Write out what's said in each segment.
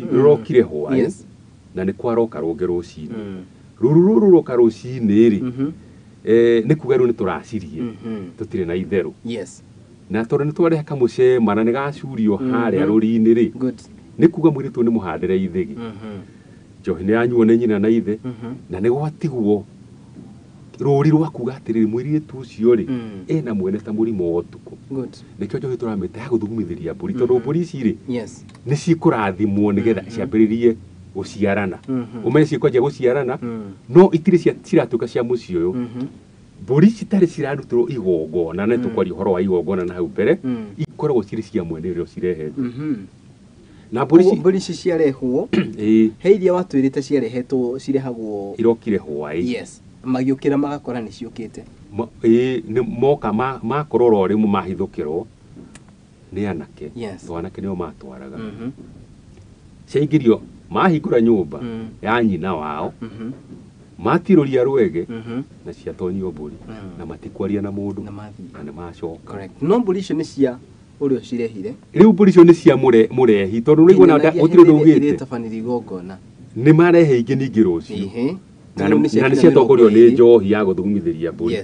Rũrokire hwaĩ na nĩ kwaroka rũngĩ rũcinĩ. Rũru rũrũ rũroka rũcinĩ rĩ, nĩ kuga rĩu nĩ tũracirie, tũtirĩ na itherũ. Na tondũ nĩ twarehe kamũcema na nĩ gacurio harĩa rũri-inĩ rĩ, nĩ kuga mũirĩtu ũyũ nĩ mũhandĩre ithĩgi. Njohi nĩ yanyuo nĩ nyina na ithe, na nĩ gwatigwo rũri rwa kuga atĩrĩrĩ, mũirĩtu ũcio rĩ, ena mwene ta mũrimũ wa ũtukũ. Nĩkĩo njohi tũramĩta ya gũthugumithĩria mbũri, tondũ mbũri ici rĩ, nĩ cikũrathimwo nĩgetha ciambĩrĩrie gũciarana. Ũmenye cikwanjia gũciarana, no itirĩ ciratuĩka cia mũciĩ ũyũ. Mbũri citarĩ cirarutĩrwo igongona, na nĩtũkwaria ũhoro wa igongona na hau mbere, ikoragwo cirĩ cia mwene ũrĩa ũcirehete. Na mbũri ici Mbũri ici ciarehwo, he iria watwĩrĩte ciarehetwo, cirehagwo irokire hwaĩ. Yes. Magĩũkĩra magakora nĩ ciũkĩte. Ĩĩ, nĩ moka makorora o rĩmwe mahithũkĩrwo nĩ anake. To anake nĩo matwaraga. Ciaingĩrio, mahingũra nyũmba ya nyina wao, matirũria rwege, na ciatonyio mbũri, na matikwaria na mũndũ, Na mathiĩ. na nĩ macoka. Correct. No mbũri icio nĩ cia ũrĩa ũcirehire. Rĩu mbũri icio nĩ cia mũrehi, tondũ nĩ ũraigua gũtirĩ ũndũ Nginyagia ugĩte. irĩtabanĩrio igongona. Nĩ marehe ingĩ ningĩ rũciũ. Na Rĩu nĩ na nĩ ciakinya ciatongorio mĩrongo nĩ ĩrĩ. njohi ya gũthugumithĩria mbũri.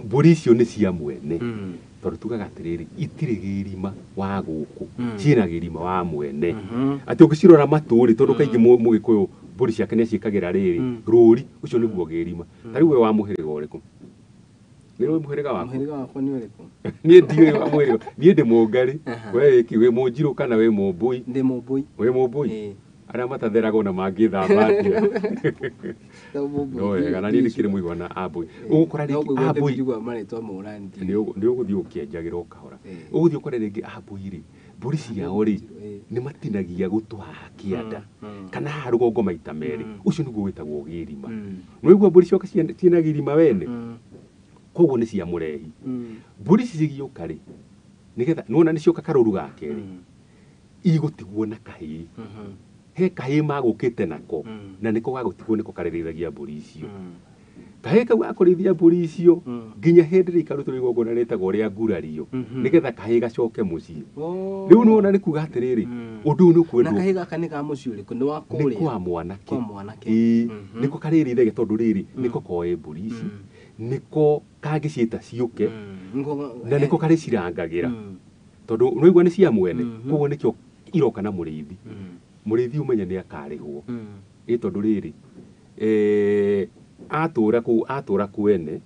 Mbũri icio nĩ cia mwene. Tondũ tugaga atĩrĩrĩ, itirĩ gĩrima wa gũkũ, ciĩna gĩrima wa mwene. Atĩ ũngĩcirora matũ rĩ, tondũ kaingĩ mũgĩkũyũ mbũri ciake nĩ aciĩkagĩra rĩrĩ, rũri, ũcio nĩguo gĩrima. Ta rĩu we wa mũhĩrĩga ũrĩkũ? Nĩ ũĩ mũhĩrĩga waku? Mũhĩrĩga wakwa nĩ ũrĩkũ? Niĩ ndiũĩ wa mũhĩrĩga. Niĩ ndĩ Mũngarĩ. We wĩ kĩ? Wĩ Mũnjirũ kana wĩ Mũmbũi? Ndĩ Mũmbũi. Wĩ Mũmbũi? Ĩĩ. Arĩa matatheragwo na mangĩthamba atĩa? No Mũmbũi. No wega, na niĩ ndikĩrĩ mũigua na Ambũi. Ũgũkora No rĩngĩ kũigua Ambũi ndĩkĩigua marĩtwa mũrandi. Nĩ ũgũthiĩ ũkĩenjagĩra o kahora. Ũgũthiĩ ũkore rĩngĩ Ambũi rĩ, mbũri ciao rĩ, nĩ matinagia gũtũ haha kĩanda, kana haha rũgongo maita merĩ. Ũcio nĩguo wĩtagwo gĩrima. Nĩ waigua mbũri cioka ciĩna gĩrima wene? Koguo nĩ cia mũrehi. Mbũri ici cigĩũka rĩ, nĩgetha, nĩwona nĩ cioka karũru ga kerĩ, igũtigwo na kahĩĩ. He kahĩĩ magũkĩte nako, na nĩko gagũtigwo nĩko karĩrĩithagia mbũri icio. Kahĩĩ kau gakũrĩithia mbũri icio, nginya hĩndĩ ĩrĩa ikarutĩrwo igongona rĩtagwo rĩa ngurario, nĩgetha kahĩĩ gacoke mũciĩ. Rĩu nĩwona nĩ kuga atĩrĩrĩ, ũndũ ũyũ nĩ ũkwendwo. Na kahĩĩ gaka nĩ ka mũciĩ ũrĩkũ? Nĩ wa Nĩ kũrĩa? kwa mwanake. Kwa mwanake. Ĩĩ, nĩko karĩrĩithagia tondũ rĩrĩ, nĩko koĩ mbũri ici, nĩko kangĩciĩta ciũke, na nĩko karĩcirangagĩra. Tondũ nĩwaigua nĩ cia mwene, koguo nĩkĩo iroka na mũrĩithi. Mũrĩithi ũmenye nĩ akarĩhwo. Ĩ tondũ rĩrĩ, atũra kũu, atũra kwene,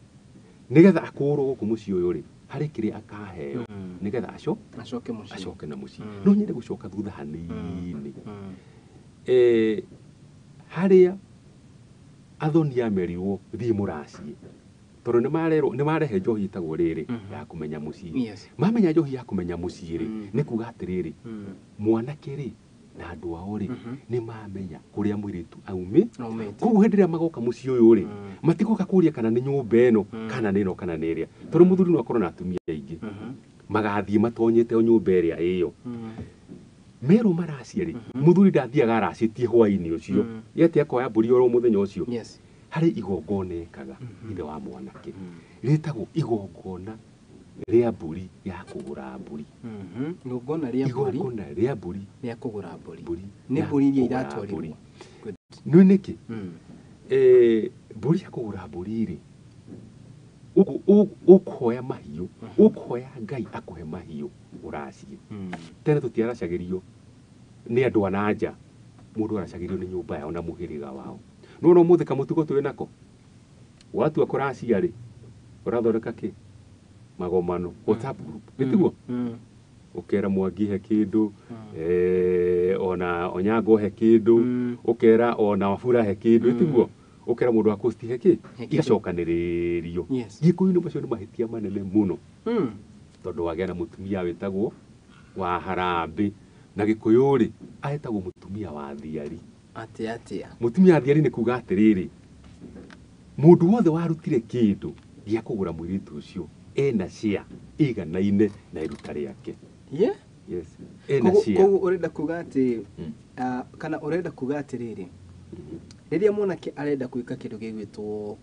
nĩgetha akũrwo gũkũ mũciĩ ũyũ rĩ, harĩ kĩrĩa akaheo, nĩgetha Acoke mũciĩ. acoke na mũciĩ. No nyende gũcoka thutha hanini. Harĩa athoni amerirwo thiĩ mũraciĩ, tondũ nĩ marerwo, nĩ marehe njohi ĩtagwo rĩrĩ, ya kũmenya mũciĩ. Mamenya njohi ya kũmenya mũciĩ rĩ, nĩ kuga atĩrĩrĩ, mwanake rĩ, na andũ ao rĩ, nĩ mamenya kũrĩa mũirĩtu Aumĩte. Koguo hĩndĩ ĩrĩa magoka mũciĩ ũyũ rĩ, matigoka kũria kana nĩ nyũmba ĩno, kana nĩ ĩno, kana nĩ ĩrĩa. Tondũ mũthuri no akorwo na atumia aingĩ. Magathiĩ matonyete o nyũmba ĩrĩa ĩyo. Merwo maracie rĩ, mũthuri ndathiaga aracĩtie hwaĩ-inĩ ũcio. Ye atĩ akoya mbũri oro mũthenya ũcio. Harĩ igongona ekaga, ithe wa mwanake. Rĩtagwo igongona rĩa mbũri ya kũgũra mbũri. Igongona rĩa mbũri. Igongona rĩa mbũri. Rĩa kũgũra mbũri. Mbũri Nĩ ya mbũri iria kũgũra iratwarirwo. mbũri. Good. Nĩ nĩkĩ? Mbũri ya kũgũra mbũri rĩ, ũkũhoya mahiũ, ũkũhoya Ngai akũhe mahiũ ũracie. Tene tũtiaracagĩrio nĩ andũ a na nja, mũndũ aracagĩrio nĩ nyũmba yao na mũhĩrĩga wao. No no ũmũthĩ kamũtugo twĩ nako, watua kũracia rĩ, ũrathondeka kĩ? Magomano, WhatsApp group, nĩ tiguo? Ũkera Mwangi he kĩndũ, ona Onyango he kĩndũ, ũkera ona Wafula he kĩndũ, nĩ tiguo? Ũkera mũndũ wa Coast he kĩ? He kĩndũ. Igacokanĩrĩrio. Gĩkũyũ-inĩ macio nĩ mahĩtia manene mũno. Tondũ wagĩa na mũtumia wĩtagwo wa harambĩ. Na Gĩkũyũ rĩ, ahetagwo mũtumia wa thiari. Atĩa, atĩa? Mũtumia wa thiari nĩ kuga atĩrĩrĩ, mũndũ wothe warutire kĩndũ gĩa kũgũra mũirĩtu ũcio ena share ĩiganaine na iruta rĩake. Yes. Ena share. Koguo ũrenda kuga atĩ, kana ũrenda kuga atĩrĩrĩ, rĩrĩa mwanake arenda gwĩka kĩndũ gĩgwĩtwo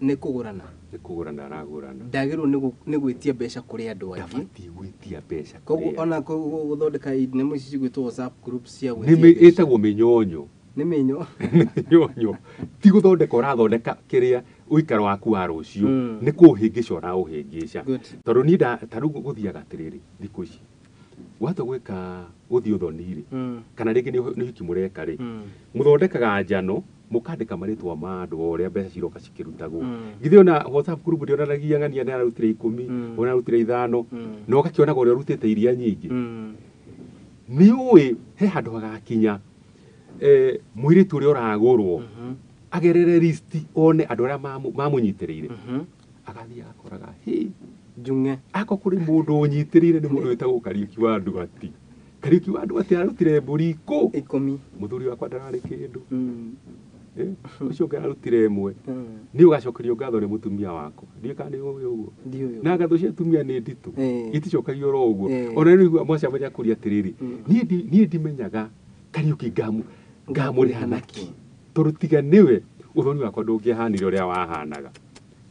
Nĩ kũgũrana. Nĩ kũgũrana aragũrana. Ndagĩrĩirwo nĩ gwĩtia mbeca kũrĩ andũ angĩ. Ndabatiĩ gwĩtia mbeca. Koguo ona gũthondeka nyamũ ici cigwĩtwo WhatsApp group cia gwĩtia mbeca. Ĩtagwo mĩnyonyo. Nĩ mĩnyo. Mĩnyonyo. Ti gũthondeka ũrathondeka kĩrĩa ũikaro waku wa rũciũ. Nĩ kũũhĩngĩca ũraũhĩngĩca. Tondũ niĩ ta rĩu gũthiaga atĩrĩrĩ thikũ ici. Watua gwĩka gũthiĩ ũthoni rĩ, kana rĩngĩ nĩ ũhiki mũreka rĩ, mũthondekaga njano, mũkandĩka marĩtwa ma andũ o ũrĩa mbeca ciroka cikĩrutagwo. Githĩ ona WhatsApp group ndĩonanagia ng'ania nĩ ararutire 10, ũrĩa ararutire 5, na ũgakĩonaga ũrĩa ũrutĩte iria nyingĩ. Nĩ ũĩ he handũ hagakinya mũirĩtu ũrĩa ũragũrwo agerere list one andũ arĩa mamũnyitĩrĩire. Agathiĩ agakoraga hĩ Njung'e. Ako kũrĩ mũndũ ũnyitĩrĩire nĩ mũndũ wĩtagwo Kariũki wa Nduati. Kariũki wa Nduati ararutire mbũri ikũ. 10. Mũthuri wakwa ndararĩ kĩndũ. Ũcio ũngĩ ararutire 1. Nĩ ũgacokerio ngatho nĩ mũtumia wakwa. Ndiũĩ kana nĩ ũĩ ũguo. Na ngatho cia atumia nĩ nditũ. Iticokagio oro ũguo. Ona rĩu igua mwacemania kũria atĩrĩrĩ. Niĩ ndimenyaga Kariũki ngamũrĩha naki. Tondũ tiga nĩwe ũthoni wakwa ndũngĩahanire ũrĩa wahanaga.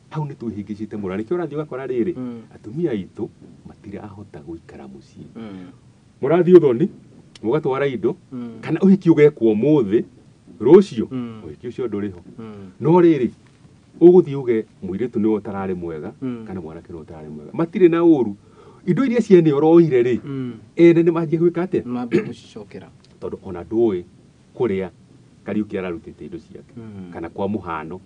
Hau nĩ twĩhĩngĩcĩte mũno. Nĩkĩo ũrathiĩ ũgakora rĩrĩ, atumia aitũ matirahota gũikara mũciĩ. Mũrathiĩ ũthoni, mũgatwara indo, kana ũhiki ũgekwo ũmũthĩ, rũciũ, ũhiki ũcio ndũrĩ ho. No rĩrĩ, ũgũthiĩ uge mũirĩtu nĩwe ũtararĩ mwega, kana mwanake nĩwe ũtararĩ mwega. Matirĩ na ũru. Indo iria ciene ũroire rĩ, ene nĩ manjia gwĩka atĩa? Mambia gũcicokera. Tondũ ona ndũĩ kũrĩa Kariũki ararutĩte indo ciake. Kana kwa mũhano,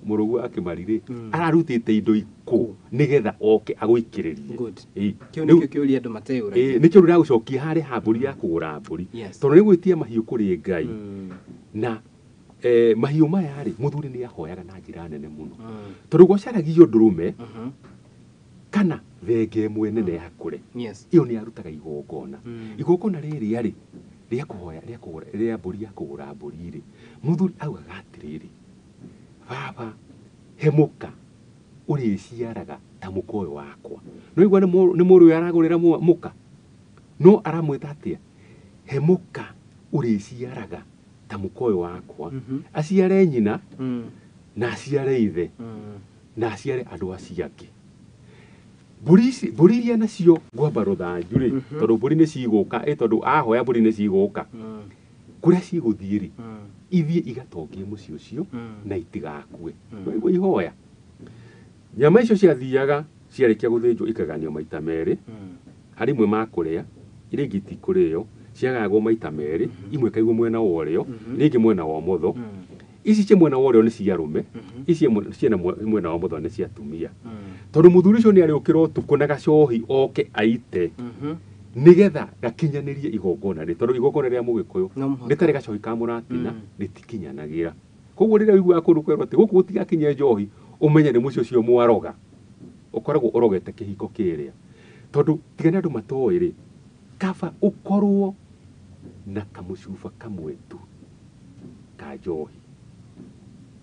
mũrũgu akĩmari rĩ, ararutĩte indo ikũ nĩgetha oke agũikĩrĩrie. Kĩu nĩkĩo kĩũria andũ mateyũragia. Nĩkĩo ndĩragũcokia harĩ ha mbũri ya kũgũra mbũri. Tondũ nĩ gwĩtia mahiũ kũrĩ Ngai. Na mahiũ maya rĩ, mũthuri nĩ ahoyaga na njĩra nene mũno. Tondũ gwacaragio ndũrũme, kana thenge ĩmwe nene ya kũre. Ĩyo nĩ yarutaga igongona. Igongona rĩrĩa rĩ, rĩa kũhoya, rĩa kũgũra, rĩa mbũri ya kũgũra mbũri rĩ, mũthuri augaga atĩrĩrĩ, baba, he mũka ũrĩciaraga ta mũka ũyũ wakwa. No igua nĩ mũrũ ũyũ aragũrĩra mũka. No aramwĩta atĩa? He mũka ũrĩciaraga ta mũka ũyũ wakwa. Aciare nyina, na aciare ithe, na aciare andũ acio angĩ. Mbũri iria nacio ngwamba rũthanju rĩ, tondũ mbũri nĩ cigũka, tondũ ahoya mbũri nĩ cigũka. Kũrĩa cigũthiĩ rĩ, ithiĩ igatongie mũciĩ ũcio na itigakue. No igua ihoya. Nyama icio ciathiaga ciarĩkia gũthĩnjwo ikaganio maita merĩ, harĩ imwe makũrĩa, iria ingĩ itikũrĩo, ciagayagwo maita merĩ, imwe ikaigwo mwena wa ũrĩo, iria ingĩ mwena wa ũmotho. Ici cia mwena wa ũrĩo nĩ cia arũme, ici cia mwena wa ũmotho nĩ cia atumia. Tondũ mũthuri ũcio nĩ arĩũkĩra ũtukũ na gacohi oke aite, nĩgetha gakinyanĩrie igongona rĩ, tondũ igongona rĩa mũgĩkũyũ rĩtarĩ gacohi ka mũratina rĩtikinyanagĩra. Koguo rĩrĩa ũiguaga kũndũ kwerwo atĩ gũkũ gũtigakinye njohi, ũmenye nĩ mũciĩ ũcio mwaroga, ũkoragwo ũrogete kĩhiko kĩrĩa. Tondũ tiga nĩ andũ matoĩ rĩ, kaba ũkorwo na kamũcuba kamwe tu ka njohi,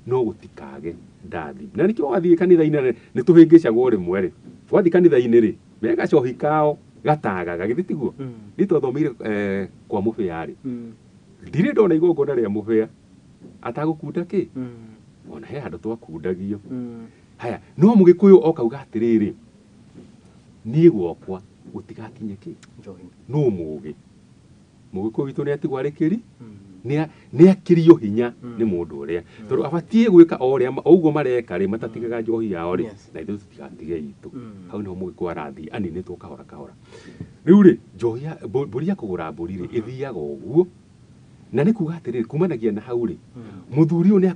no gũtikage ndathi. Na nĩkĩo wathiĩ kanitha-inĩ nĩ tũhĩngĩcagwo rĩmwe rĩ, wathiĩ kanitha-inĩ rĩ, me gacohi kao gatagaga, githĩ tiguo? Niĩ twathomeire kwa mũbĩa rĩ, ndirĩ ndona igongona rĩa mũbĩa atagũkunda kĩ? Ona he handũ twakundagio. Haya, no mũgĩkũyũ okauga atĩrĩrĩ, niĩ gwakwa gũtigakinye kĩ? No mũgĩ. Mũgĩkũyũ witũ nĩ atigwo arĩ kĩri, nĩ akĩrio hinya nĩ mũndũ ũrĩa. Tondũ abatiĩ gwĩka o ũrĩa ũguo mareka rĩ, matatigaga njohi yao rĩ, na ithuĩ tũtigatige itũ. Hau nĩho mũgĩkũyũ arathiĩ aninĩtwo kahora kahora. Rĩu rĩ, njohi ya mbũri ya kũgũra mbũri rĩ, ĩthiaga ũguo. Na nĩ kuga atĩrĩrĩ, kumanagia na hau rĩ, mũthuri ũyũ nĩ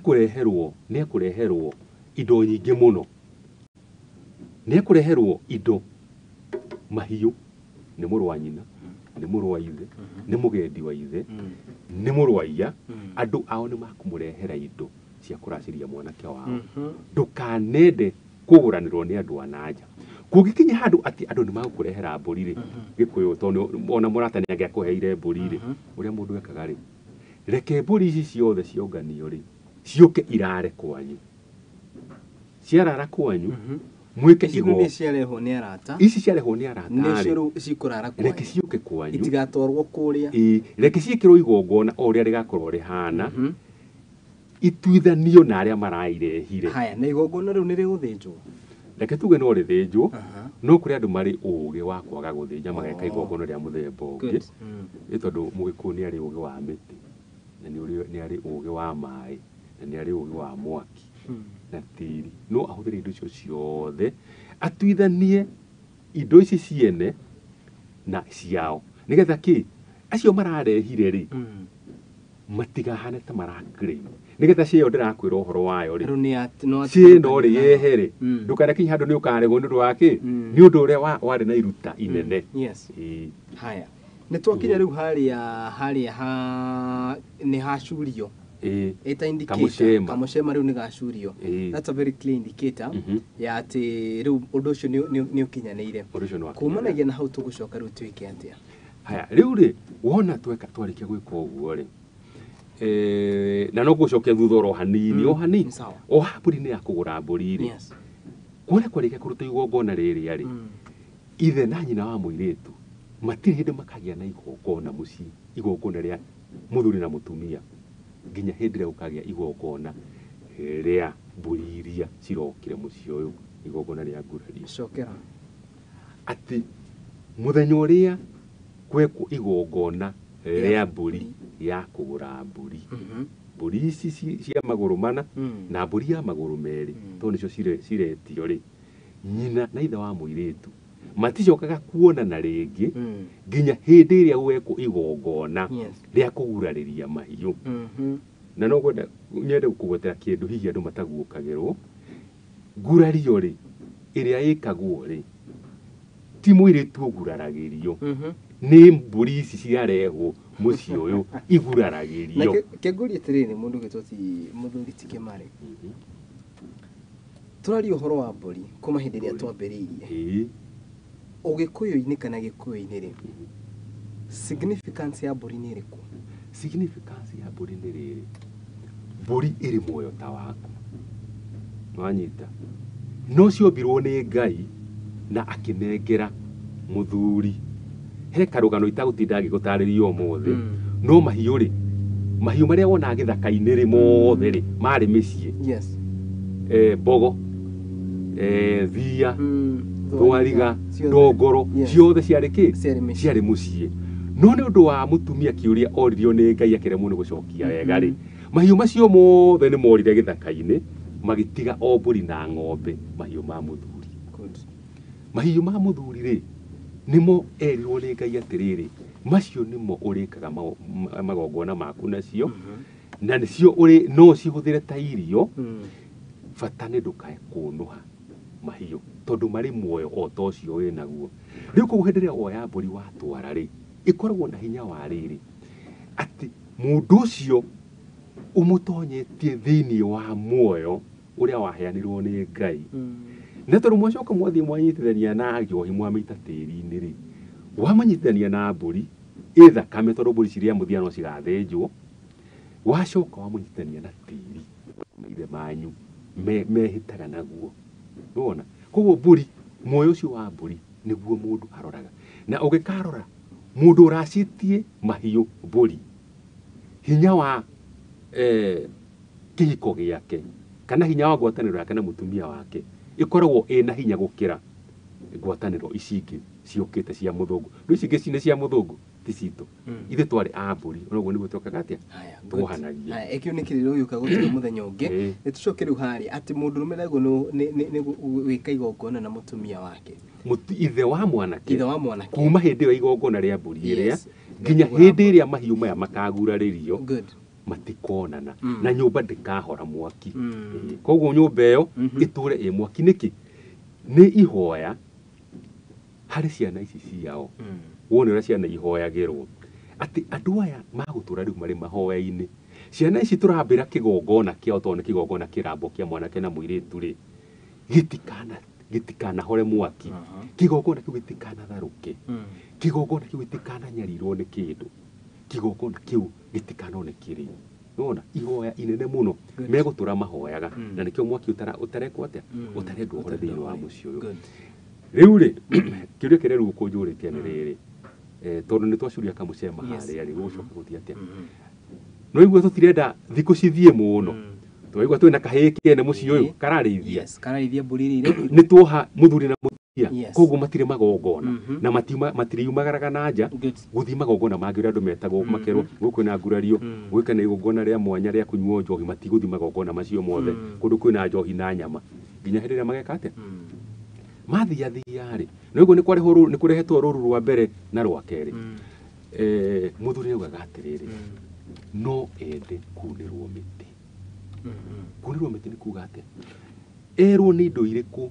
akũreherwo indo nyingĩ mũno. Nĩ akũreherwo indo, mahiũ, nĩ mũrũ wa nyina, nĩ mũrũ wa ithe, nĩ mũgendi wa ithe, nĩ mũrũ wa iya, andũ ao nĩ makũmũrehera indo cia kũracĩria mwanake wao. Ndũkanende kũgũranĩrwo nĩ andũ a na nja. Kũngĩkinya handũ atĩ andũ nĩ magũkũrehera mbũri rĩ, Gĩkũyũ tondũ ona mũrata nĩ angĩakũheire mbũri rĩ, ũrĩa mũndũ ekaga rĩ, reke mbũri ici ciothe cionganio rĩ, ciũke irare kwanyu. Ciarara kwanyu, mwĩke igongona. Ici ciarehwo nĩ arata. Ici ciarehwo nĩ arata. Nĩcio cikũrara kwanyu. Reke ciũke kwanyu. Itigatwarwo kũrĩa. Ĩĩ, reke ciĩkĩrwo igongona o ũrĩa rĩgakorwo rĩhana. Ituithanio na arĩa marairehire. Haya, na igongona rĩu nĩ rĩgũthĩnjwo? Reke tuge no rĩthĩnjwo, no kũrĩ andũ marĩ ũgĩ wa kwaga gũthĩnja mageka igongona rĩa mũthemba ũngĩ. Nĩ tondũ Mũgĩkũyũ nĩ arĩ ũgĩ wa mĩtĩ, na nĩ arĩ ũgĩ wa maĩ, na nĩ arĩ ũgĩ wa mwaki na tĩri. No ahũthĩre indo icio ciothe atuithanie indo ici ciene na ciao, nĩgetha kĩ acio mararehire rĩ matigahane ta maraclaim, nĩgetha cio ndĩrakwĩra ũhoro wayo rĩ ciĩno rĩ yehere, ndũkanakinye handũ nĩ ũkaregwo nĩ ũndũ wa kĩ, nĩ ũndũ ũrĩa warĩ na iruta inene. Yes. Haya, nĩ twakinya rĩu harĩa ha nĩ hacurio ĩta indicator kamucema rĩu nĩ gacurio. That's a very clear indicator ya atĩ rĩu ũndũ ũcio nĩ ũkinyanĩire. Kumanagia na hau tũgũcoka rĩu twĩke atĩa? Haya, rĩu rĩ wona tweka twarĩkia gwĩka ũguo rĩ, na no gũcokia thutha oro hanini o hanini o mbũri nĩ ya kũgũra mbũri rĩ, kuona kwarĩkia kũruta igongona rĩrĩa rĩ, ithe na nyina wa mũirĩtu matirĩ hĩndĩ makagĩa na igongona mũciĩ, igongona rĩa mũthuri na mũtumia, nginya hĩndĩ ĩrĩa gũkagĩa igongona rĩa mbũri iria cirokire mũciĩ ũyũ, igongona rĩa ngurario. Cokera atĩ mũthenya ũrĩa gwekwo igongona rĩa mbũri ya kũgũra mbũri, mbũri ici cia magũrũ mana na mbũri ya magũrũ merĩ, tondũ nĩcio ciretio rĩ, nyina na ithe wa mũirĩtu maticokaga kuonana rĩngĩ nginya hĩndĩ ĩrĩa gwekwo igongona rĩa kũgurarĩria mahiũ. Na no ngwenda nyende gũkũgwetera kĩndũ hihi andũ mataguũkagĩrwo. Ngurario rĩ, ĩrĩa ĩkagwo rĩ, ti mũirĩtu ũguraragĩrio, nĩ mbũri ici ciarehwo mũciĩ ũyũ iguraragĩrio. Kĩngũria atĩrĩrĩ, mũndũ ũgĩtwo ti mũthuri ti Kĩmarĩ, tũraria ũhoro wa mbũri kuma hĩndĩ ĩrĩa twambĩrĩirie. Ũgĩkũyũ-inĩ kana Gĩkũyũ-inĩ rĩ, significance ya mbũri nĩ ĩrĩkũ? Significance ya mbũri nĩ rĩrĩ, mbũri ĩrĩ muoyo ta waku, wanyita, no ciombirwo nĩ Ngai na akĩnengera mũthuri. He karũgano itagũtinda ngĩgũtarĩria ũmũthĩ, no mahiũ rĩ, mahiũ marĩa wonaga gĩthaka-inĩ rĩ mothe rĩ marĩ mĩciĩ. Yes. Mbogo, thia, thwariga, ndongoro, ciothe ciarĩ kĩ? Ciarĩ mũciĩ. No nĩ ũndũ wa mũtumia kĩũria oririo nĩ Ngai akĩremwo nĩ gũcokia wega rĩ, mahiũ macio mothe nĩ morire gĩthaka-inĩ, magĩtiga o mbũri na ng'ombe, mahiũ ma mũthuri. Mahiũ ma mũthuri rĩ, nĩmo erirwo nĩ Ngai atĩrĩrĩ, macio nĩmo ũrĩkaga magongona maku nacio, na nĩcio ũrĩ no cihũthĩre ta irio, bata nĩ ndũkae kũnũha mahiũ tondũ marĩ muoyo o ta ũcio wĩnaguo. Rĩu koguo hĩndĩ ĩrĩa woya mbũri watwara rĩ, ĩkoragwo na hinya wa rĩrĩ atĩ mũndũ ũcio ũmũtonyetie thĩinĩ wa muoyo ũrĩa waheanirwo nĩ Ngai. Na tondũ mwacoka mwathiĩ mwanyitithania na njohi mwamĩita tĩri-inĩ rĩ, wamanyitithania na mbũri ĩ thakame, tondũ mbũri ciria mũthia no cigathĩnjwo, wacoka wamũnyitithania na tĩri maithe manyu mehĩtaga naguo. Nĩwona? Koguo mbũri, muoyo ũcio wa mbũri nĩguo mũndũ aroraga. Na ũngĩkarora mũndũ ũracĩtie mahiũ mbũri, hinya wa kĩhiko gĩake kana hinya wa ngwatanĩro yake na mũtumia wake ĩkoragwo ĩna hinya gũkĩra ngwatanĩro ici ingĩ ciũkĩte cia mũthũngũ. Rĩu ici ingĩ nĩ cia mũthũngũ, ti citũ. Ithuĩ twarĩ a mbũri, onoguo nĩguo twekaga atĩa? Tuohanagia. Haya, kĩu nĩ kĩrĩro gĩũka gũtuĩra mũthenya ũngĩ. Nĩ tũcoke rĩu harĩa atĩ mũndũrũme naguo nĩ gwĩka igongona na mũtumia wake. Ithe wa mwanake. Ithe wa mwanake. Kuma hĩndĩ ĩyo igongona rĩa mbũri ĩrĩa nginya hĩndĩ ĩrĩa mahiũ maya makagurarĩrio, matikonana na nyũmba ndĩkahora mwaki. Koguo nyũmba ĩyo ĩtũre ĩ mwaki. Nĩkĩ? Nĩ ihoya harĩ ciana ici ciao. Wone ũrĩa ciana ihoyagĩrwo atĩ andũ aya magũtũra rĩu marĩ mahoya-inĩ. Ciana ici tũrambĩra kĩgongona kĩao, tondũ nĩ kĩgongona kĩrambo kĩa mwanake na mũirĩtu rĩ, gĩtikanahore mwaki, kĩgongona kĩu gĩtikanatharũke, kĩgongona kĩu gĩtikananyarirwo nĩ kĩndũ, kĩgongona kĩu gĩtikanone kĩrĩ. Nĩwona? Ihoya inene mũno megũtũra mahoyaga, na nĩkĩo mwaki ũtarekwo atĩa, ũtarendwo ũhore thĩinĩ wa mũciĩ ũyũ. Rĩu rĩ, kĩũria kĩrĩa rĩu ũkũnjũrĩtie nĩ rĩrĩ, tondũ nĩ twacuria kamũcema harĩa rĩ, gũgũcoka gũthiĩ atĩa? No igua tũtirenda thikũ cithiĩ mũno. Twaigua twĩna kahĩĩ kene mũciĩ ũyũ kararĩithia. Yes, kararĩithia mbũri iria irehirwo. Nĩ tuoha mũthuri na mũtumia. Koguo matirĩ magongona na matiriumagaraga na nja gũthiĩ magongona mangĩ ũrĩa andũ metagwo makerwo gũkũ kwĩna ngurario, gwĩka na igongona rĩa mwanya rĩa kũnyuo njohi, matigũthiĩ magongona macio mothe. Kũndũ kwĩna njohi na nyama nginya hĩndĩ ĩrĩa mageka atĩa? Mathiathia rĩ, nĩguo nĩ kũrehetwo rũru rwa mbere na rwa kerĩ. Mũthuri augaga atĩrĩrĩ, no ende kunĩrwo mĩtĩ. Kunĩrwo mĩtĩ nĩ kuga atĩa? Erwo nĩ indo irĩkũ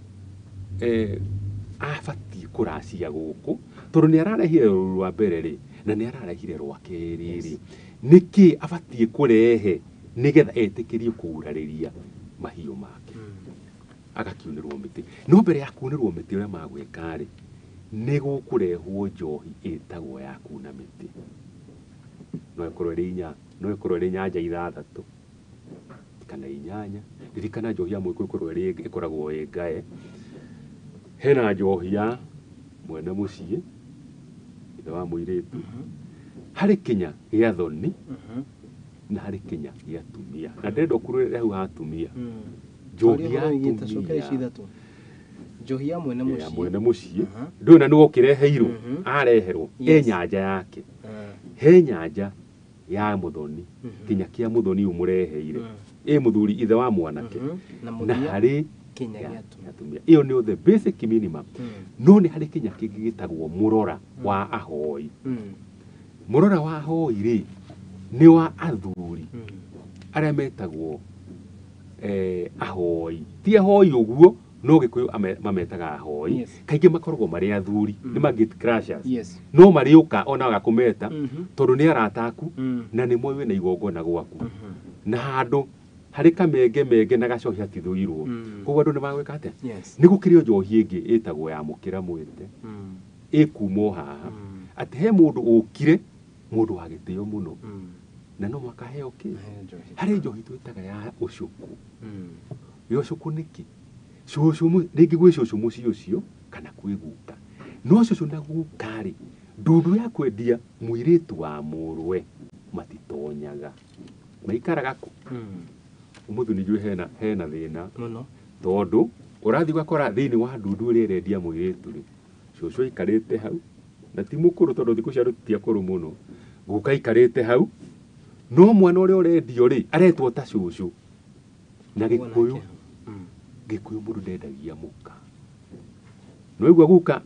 abatiĩ kũracia gũkũ, tondũ nĩ ararehire rũru rwa mbere rĩ, na nĩ ararehire rwa kerĩ rĩ, nĩkĩ abatiĩ kũrehe nĩgetha etĩkĩrio kũgurarĩria mahiũ make? Agakiunĩrwo mĩtĩ. No mbere ya kunĩrwo mĩtĩ ũrĩa magwĩka rĩ, nĩ gũkũrehwo njohi ĩtagwo ya kuna mĩtĩ. No ĩkorwo ĩrĩ inya, no ĩkorwo ĩrĩ nyanja ithathatũ kana inyanya. Ririkana njohi ya mũgĩkũyũ ĩkoragwo ĩrĩ ĩkoragwo ĩ ngae. Hena njohi ya mwene mũciĩ, ithe wa mũirĩtu, harĩ kinya gĩa thoni, na harĩ kinya gĩa atumia. Na ndĩrenda ũkurũrĩre hau ha atumia. Njohi ya atumia. Njohi ya mwene mũciĩ. Ya mwene mũciĩ. Ndũĩ na nĩwe ũkĩreheirwo, areherwo, e nyanja yake. He nyanja ya mũthoni, kinya kĩa mũthoni ũmũreheire. Ĩ mũthuri ithe wa mwanake. Na harĩ kinya gĩa atumia. Ĩyo nĩyo the basic minimum. No nĩ harĩ kinya kĩngĩ gĩtagwo mũrora wa ahoi. Mũrora wa ahoi rĩ, nĩ wa athuri arĩa metagwo ahoi. Ti ahoi ũguo, no Gĩkũyũ mametaga ahoi. Kaingĩ makoragwo marĩ athuri, nĩ ma gate crashers. No marĩũka ona agakũmeta tondũ nĩ arata aku na nĩ moĩ wĩna igongona gwaku. Na handũ harĩ kamenge menge na gacohi hatithũirwo. Koguo andũ nĩ magwĩka atĩa? Nĩ gũkĩrĩ njohi ĩngĩ ĩtagwo ya mũkĩra mwĩte, ĩkuuma haha atĩ he mũndũ ũkire, mũndũ wa gĩtĩo mũno, na no mũhaka aheo kĩ? Harĩ njohi twĩtaga ya ũcũkũ. Ya ũcũkũ nĩkĩ? Cũcũ rĩngĩ gwĩ cũcũ mũciĩ ũcio kana kwĩ guka. No cũcũ na guka rĩ, ndundu ya kwendia mũirĩtu wa mũrũwe matitonyaga. Maikaraga kũ? Ũmũthĩ nĩ njũĩ hena thĩna mũno, tondũ ũrathiĩ ũgakora thĩinĩ wa ndundu ĩrĩa ĩrendia mũirĩtu rĩ, cũcũ aikarĩte hau, na ti mũkũrũ tondũ thikũ ici andũ ti akũrũ mũno, guka aikarĩte hau, no mwana ũrĩa ũrendio rĩ, aretwo ta cũcũ. Na Gĩkũyũ, Gĩkũyũ mũndũ ndendagia mũka. No igua guka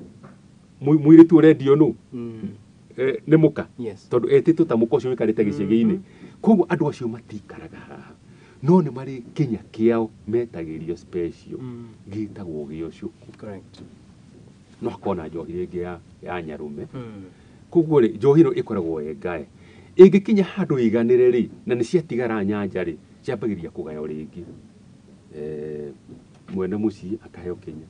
mũirĩtu ũrendio nũ? Nĩ mũka. Tondũ etĩtwo ta mũka ũcio ũikarĩte gĩcegĩ-inĩ. Koguo andũ acio matikaraga haha. No nĩ marĩ kinya kĩao metagĩrio special gĩtagwo gĩa ũcũkũ. No hakorwo na njohi rĩngĩ ya nyarume. Koguo rĩ, njohi ĩno ĩkoragwo ĩ ngae. Ĩngĩkinya handũ ĩiganĩre rĩ, na nĩ ciatigara nyanja rĩ, ciambagĩrĩria kũgaywo rĩngĩ. Mwene mũciĩ akaheo kinya,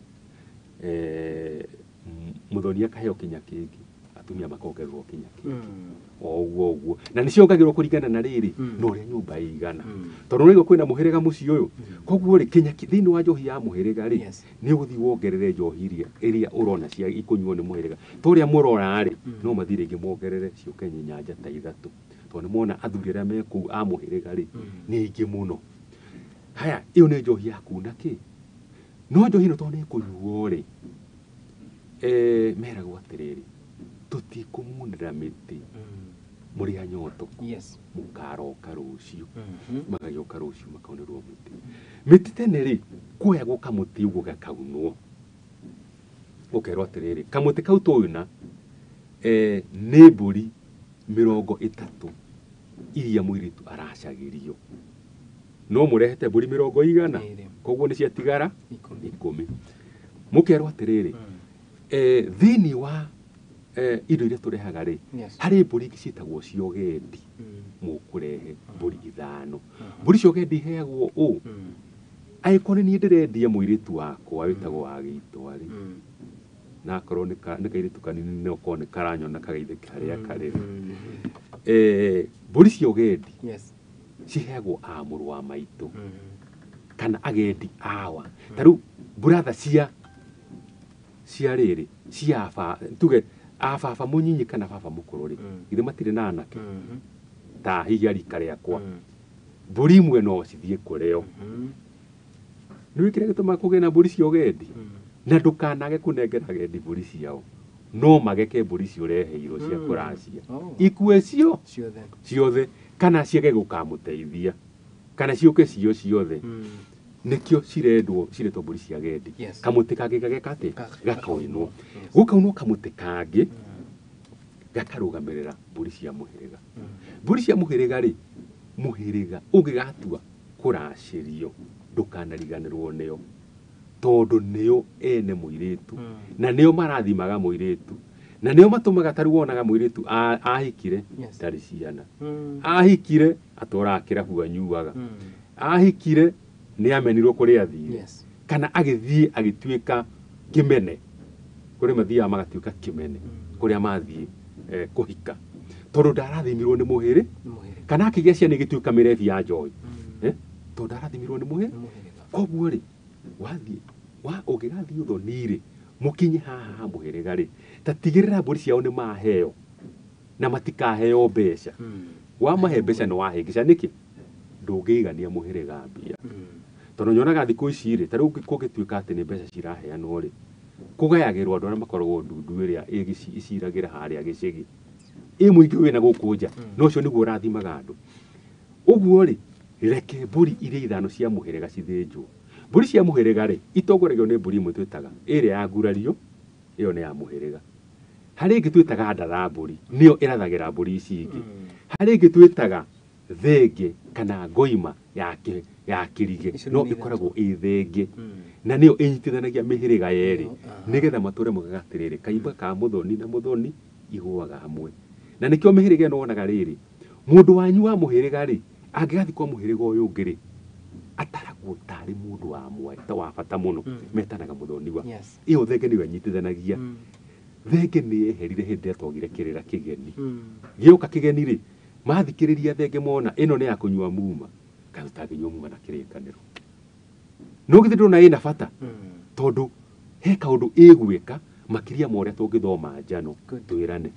mũthoni akaheo kinya kĩngĩ, atumia makongererwo kinya kĩngĩ. O ũguo ũguo. Na nĩ ciongagĩrwo kũringana na rĩrĩ, na ũrĩa nyũmba ĩigana. Tondũ nĩguo kwĩna mũhĩrĩga mũciĩ ũyũ. Koguo rĩ, kinya thĩinĩ wa njohi ya mũhĩrĩga rĩ, nĩ ũgũthiĩ wongerere njohi ĩrĩa ũrona cia ikũnyuo nĩ mũhĩrĩga. Ta ũrĩa mũrora rĩ, no mathiĩ rĩngĩ mongerere ciũke nyanja ta ithatũ. Tondũ nĩ mona athuri arĩa me kũu a mũhĩrĩga rĩ, nĩ aingĩ mũno. Haya, ĩyo nĩ njohi ya kuna kĩ? No njohi ĩno tondũ nĩ ĩkũnyuo rĩ, meragwo atĩrĩrĩ, tũtikũmunĩra mĩtĩ mũrĩ anyotoku. Mũkaroka rũciũ. Magagĩũka rũciũ makaunĩrwo mĩtĩ. Mĩtĩ tene rĩ, kuoyagwo kamũtĩ ũguo gakaunwo. Ũkerwo atĩrĩrĩ, kamũtĩ kau twauna, nĩ mbũri 30 iria mũirĩtu aracagĩrio. No mũrehete mbũri 100, koguo nĩ ciatigara 10. Mũkerwo atĩrĩrĩ, thĩinĩ wa indo iria tũrehaga rĩ, harĩ mbũri ingĩ ciĩtagwo cia ũgendi, mũkũrehe mbũri 5. Mbũri cia ũgendi iheagwo ũ? Angĩkorwo nĩ niĩ ndĩrendia mũirĩtu wakwa wĩtagwo wa Gĩitwa rĩ, na akorwo nĩ kairĩtu kanini no korwo nĩ karanyona kagaithĩke harĩa karĩ. Mbũri cia ũgendi ciheagwo a mũrũ wa maitũ kana agendi awa. Ta rĩu mburatha cia rĩrĩ, cia tuge a baba mũnyinyi kana baba mũkũrũ rĩ, githĩ matirĩ na anake ta hihi a rika rĩakwa. Mbũri imwe no cithiĩ kũrĩo. Nĩ kĩrĩa gĩtũmaga kũgĩe na mbũri cia ũgendi? Na ndũkanage kũnengera agendi mbũri ciao. No mageke mbũri icio ũreheirwo cia kũracia. Ikue cio ciothe kana ciage gũkamũteithia kana ciũke cio ciothe. Nĩkĩo cirendwo ciretwo mbũri cia agendi. Kamũtĩ kangĩ gageka atĩa? Gakaunwo. Gũkaunwo kamũtĩ kangĩ gakarũgamĩrĩra mbũri cia mũhĩrĩga. Mbũri cia mũhĩrĩga rĩ, mũhĩrĩga ũngĩgatua kũracĩrio ndũkanariganĩrwo nĩo tondũ nĩo ene mũirĩtu na nĩo marathimaga mũirĩtu na nĩo matũmaga tarĩu wonaga mũirĩtu ahikire ndarĩ ciana, ahikire atũraga kĩrabu anyuaga, ahikire nĩ amenirwo kũrĩa athire, kana agĩthiĩ agĩtuĩka kĩmene kũrĩ mathiaga magatuĩka kĩmene kũrĩa mathiĩ kũhika tondũ ndarathimirwo nĩ mũhĩrĩ kana akĩgĩa ciana igĩtuĩka mĩrebi ya njohi tondũ ndarathimirwo nĩ mũhĩrĩ. Koguo rĩ wathiĩ ũngĩgathiĩ ũthoni rĩ mũkinye haha ha mũhĩrĩga rĩ ta tigĩrĩra mbũri ciao nĩ maheo na matikaheo mbeca. Wamahe mbeca nĩ wahĩngĩca nĩkĩ? Ndũngĩigania mũhĩrĩga mbia. Tondũ nyonaga thikũ ici rĩ ta rĩu kũngĩtuĩka atĩ nĩ mbeca ciraheanwo rĩ kũgayagĩrwo andũ arĩa makoragwo ndundu ĩrĩa ĩciragĩra harĩa gĩcagi ĩ mũingĩ wĩna gũkũ nja no ũcio nĩguo ũrathimaga andũ. Ũguo rĩ reke mbũri iria ithano cia mũhĩrĩga cithĩnjwo. Mbũri cia mũhĩrĩga rĩ itongoragio nĩ mbũri ĩmwe twĩtaga ĩrĩa ya ngurario, ĩyo nĩ ya mũhĩrĩga. Harĩ ĩngĩ twĩtaga ndatha mbũri, nĩyo ĩrathagĩra mbũri ici ingĩ. Harĩ ĩngĩ twĩtaga thenge kana ngoima ya kĩrige, no ĩkoragwo ĩ thenge na nĩyo ĩnyitithanagia mĩhĩrĩga yerĩ nĩgetha matũre moigaga atĩrĩrĩ kaimba ka mũthoni na mũthoni igũaga hamwe. Na nĩkĩo mĩhĩrĩga ĩno wonaga rĩrĩ mũndũ wanyu wa mũhĩrĩga rĩ angĩgathiĩ kwa mũhĩrĩga ũyũ ũngĩ rĩ ataragwo tarĩ mũndũ wa mwata wa bata mũno metanaga mũthoniwa. Ĩyo thenge nĩyo ĩnyitithanagia. Thenge nĩ yeherire hĩndĩ ĩrĩa twagire kĩrĩra kĩgeni. Gĩoka kĩgeni rĩ mathikĩrĩria thenge mona ĩno nĩ ya kũnyua muma kaĩ ũtangĩnyua muma na kĩrĩkanĩro no githĩ ndũrona ĩna bata tondũ he kaũndũ ĩgwĩka makĩria ma ũrĩa tũngĩthoma njano twĩrane.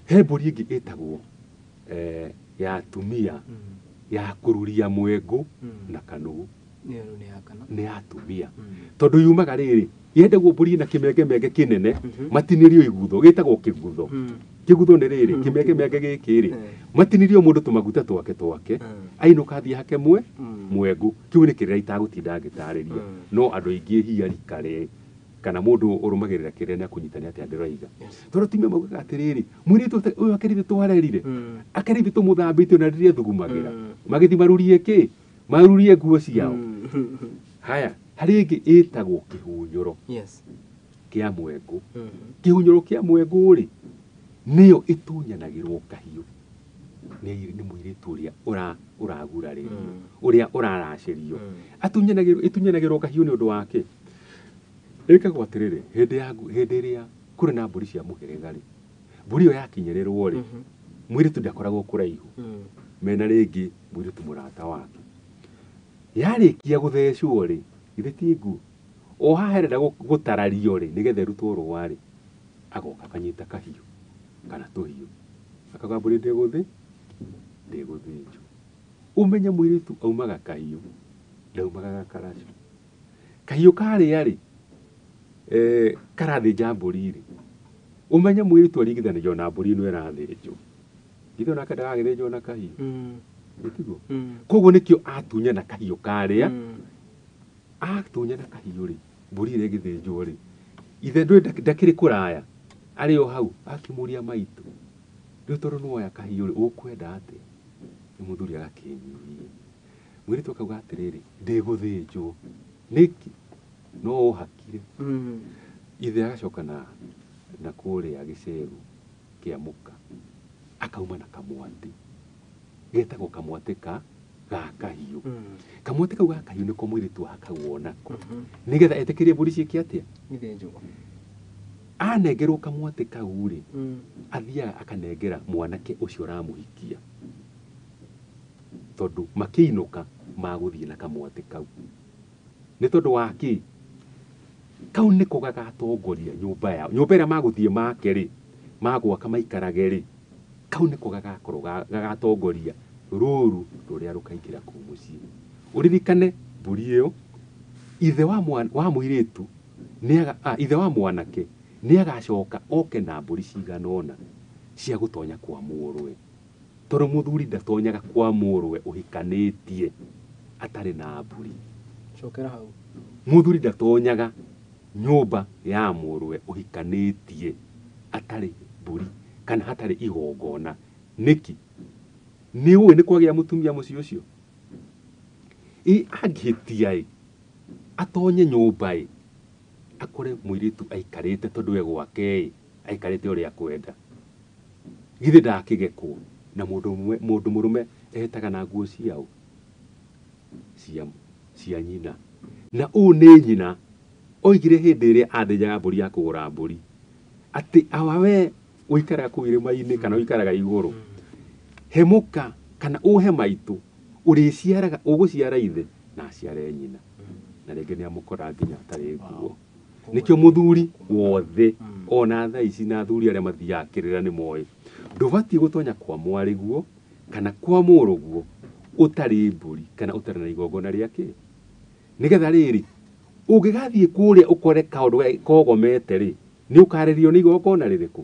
He mbũri ĩngĩ ĩtagwo ya atumia ya kũruria mwengũ na kanugu nĩ ya atumia tondũ yumaga rĩrĩ yendagwo mbũri na kĩmengemenge kĩnene matinĩrio igutho gĩtagwo kĩgutho. Kĩgutho nĩ rĩrĩ kĩmengemenge gĩkĩ rĩ matinĩrio mũndũ tũmaguta twake twake ainũka athiĩ hake mwengũ. Kĩu nĩ kĩrĩra itagũtinda ngĩtarĩria no andũ aingĩ hiari kare kana mũndũ ũrũmagĩrĩra kĩrĩa nĩ akũnyita nĩ atĩa ndĩroiga. Tondũ atumia maugaga atĩrĩrĩ mũirĩtu ũyũ akĩrĩ twarerire akĩrĩ tũmũthambĩtie na rĩrĩa thugumagĩra magĩthiĩ marurie kĩ marurie nguo ciao. Haya harĩ ĩngĩ ĩtagwo kĩhunyũro kĩa mwengũ. Kĩhunyũro kĩa mwengũ rĩ nĩyo ĩtunyanagĩrwo kahiũ nĩ mũirĩtu ũrĩa ũragurarĩrio ũrĩa ũraracĩrio. Ĩtunyanagĩrwo kahiũ nĩ ũndũ wa kĩ? Ĩkagwo atĩrĩrĩ hĩndĩ ĩrĩa kũrĩ na mbũri cia mũhĩrĩga rĩ mbũri ĩyo yakinyĩrĩrwo rĩ mũirĩtu ndakoragwo kũraihu mena rĩngĩ mũirĩtu mũrata wake yarĩkia gũthecwo rĩ githĩ ti nguo o haha ĩrenda gũtarario rĩ nĩgetha ĩrutwo rũa rĩ agoka akanyita kahiũ kana tũhiũ akauga mbũri ndĩgũthĩnjwo. Ũmenye mũirĩtu aumaga kahiũ ndaumaga gakaracu. Kahiũ karĩa rĩ karathĩnja mbũri rĩ ũmenye mũirĩtu aringithanagio na mbũri ĩno ĩrathĩnjwo githĩ onake ndagagĩthĩnjwo na kahiũ ĩtiguo? Koguo nĩkĩo atunyana kahiũ karĩa atunyana kahiũ rĩ mbũri ĩrĩa ĩgĩthĩnjwo rĩ ithe ndakĩrĩ kũraya arĩ o hau akĩmũria maitũ rĩu tondũ nĩwoya kahiũ rĩ ũkwenda atĩa? Nĩ mũthuri agakĩnyihia mũirĩtu akauga atĩrĩrĩ ndĩgũthĩnjwo nĩkĩ no ũhakire. Ithe agacoka na kũrĩa gĩcegũ kĩa mũka akauma na kamwatĩ getagwo kamwatĩ ka ga kahiũ. Kamwatĩ kau ga kahiũ nĩko mũirĩtu ahakagwo nako nĩgetha etĩkĩrie mbũri ciĩke atĩa? Ithĩnjwo. Anengerwo kamwatĩ kau rĩ athiaga akanengera mwanake ũcio ũramũhikia tondũ makĩinũka magũthiĩ na kamwatĩ kau nĩ tondũ wa kĩ? Kau nĩko gagatongoria nyũmba yao. Nyũmba ĩrĩa magũthiĩ make rĩ magwaka maikarage rĩ kau nĩko gagakorwo gagatongoria Rũru rũrĩa rũkaingĩra kũu mũciĩ. Ũririkane mbũri ĩyo ithe wa wa mũirĩtu ithe wa mwanake nĩagacoka oke na mbũri cigana ũna cia gũtonya kwa mũrũwe. Tondũ mũthuri ndatonyaga kwa mũrũwe ũhikanĩtie atarĩ na mbũri. Cokera hau. Mũthuri ndatonyaga nyũmba ya mũrũwe ũhikanĩtie atarĩ mbũri kana hatarĩ igongona. Nĩkĩ? Nĩ ũĩ nĩ kwagĩa mũtumia mũciĩ ũcio? Ĩ angĩhĩtia ĩ, atonye nyũmba ĩ, akore mũirĩtu aikarĩte tondũ e gwake ĩ, aikarĩte ũrĩa akwenda. Githĩ ndakĩgekwo? Na mũndũ mũrũme ehĩtaga na nguo ciao? Cia nyina. Na ũũ nĩ nyina oigire hĩndĩ ĩrĩa athĩnjaga mbũri ya kũgũra mbũri atĩ awa we ũikaraga kũu irĩma-inĩ kana ũikaraga igũrũ, hemũka kana ũhe maitũ ũrĩciaraga, ũgũciara ithe na aciare nyina. Na rĩngĩ nĩ amũkora nginya atarĩ nguo. Nĩkĩo mũthuri wothe ona thaa ici na athuri arĩa mathiaga kĩrĩra nĩ moĩ ndũbatiĩ gũtonya kwa mwarĩguo kana kwa mũrũguo ũtarĩ mbũri kana ũtarĩ na igongona rĩa kĩ. Nĩgetha rĩrĩ ũngĩgathiĩ kũrĩa ũkore kaũndũ kogomete rĩ, nĩ ũkarĩrio nĩ igongona rĩrĩkũ?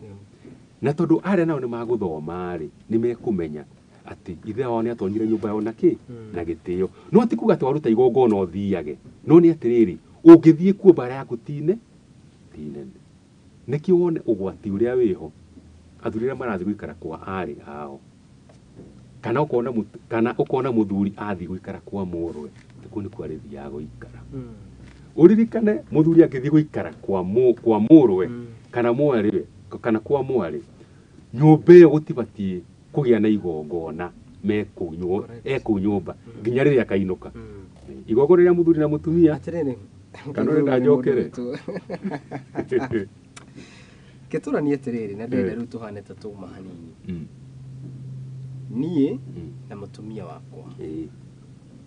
Na tondũ arĩa nao nĩ magũthoma rĩ, nĩ mekũmenya atĩ ithe wao nĩ atonyire nyũmba yao na kĩ? Na gĩtĩo. No ti kuga atĩ waruta igongona ũthiage, no nĩ atĩrĩrĩ, ũngĩthiĩ kuo mbara yaku ti nene. Nĩkĩo wone ũgwati ũrĩa wĩho athuri arĩa marathiĩ gũikara kwa arĩ ao, kana ũkona mũthuri athiĩ gũikara kwa mũrũwe, kũu nĩkuo arĩthiaga gũikara. Ũririkane mũthuri angĩthiĩ gũikara kwa mũrũwe kana mwarĩ kana kwa mwarĩ, nyũmba ĩyo gũtibatiĩ kũgĩa na igongona ekũu nyũmba nginya rĩrĩa akainũka. Igongona rĩa mũthuri na mũtumia. Atĩrĩrĩ, kana ũrenda njokere? Kĩtũranie atĩrĩrĩ, na ndĩrenda rĩu tũhane ta tũma hanini. Niĩ na mũtumia wakwa.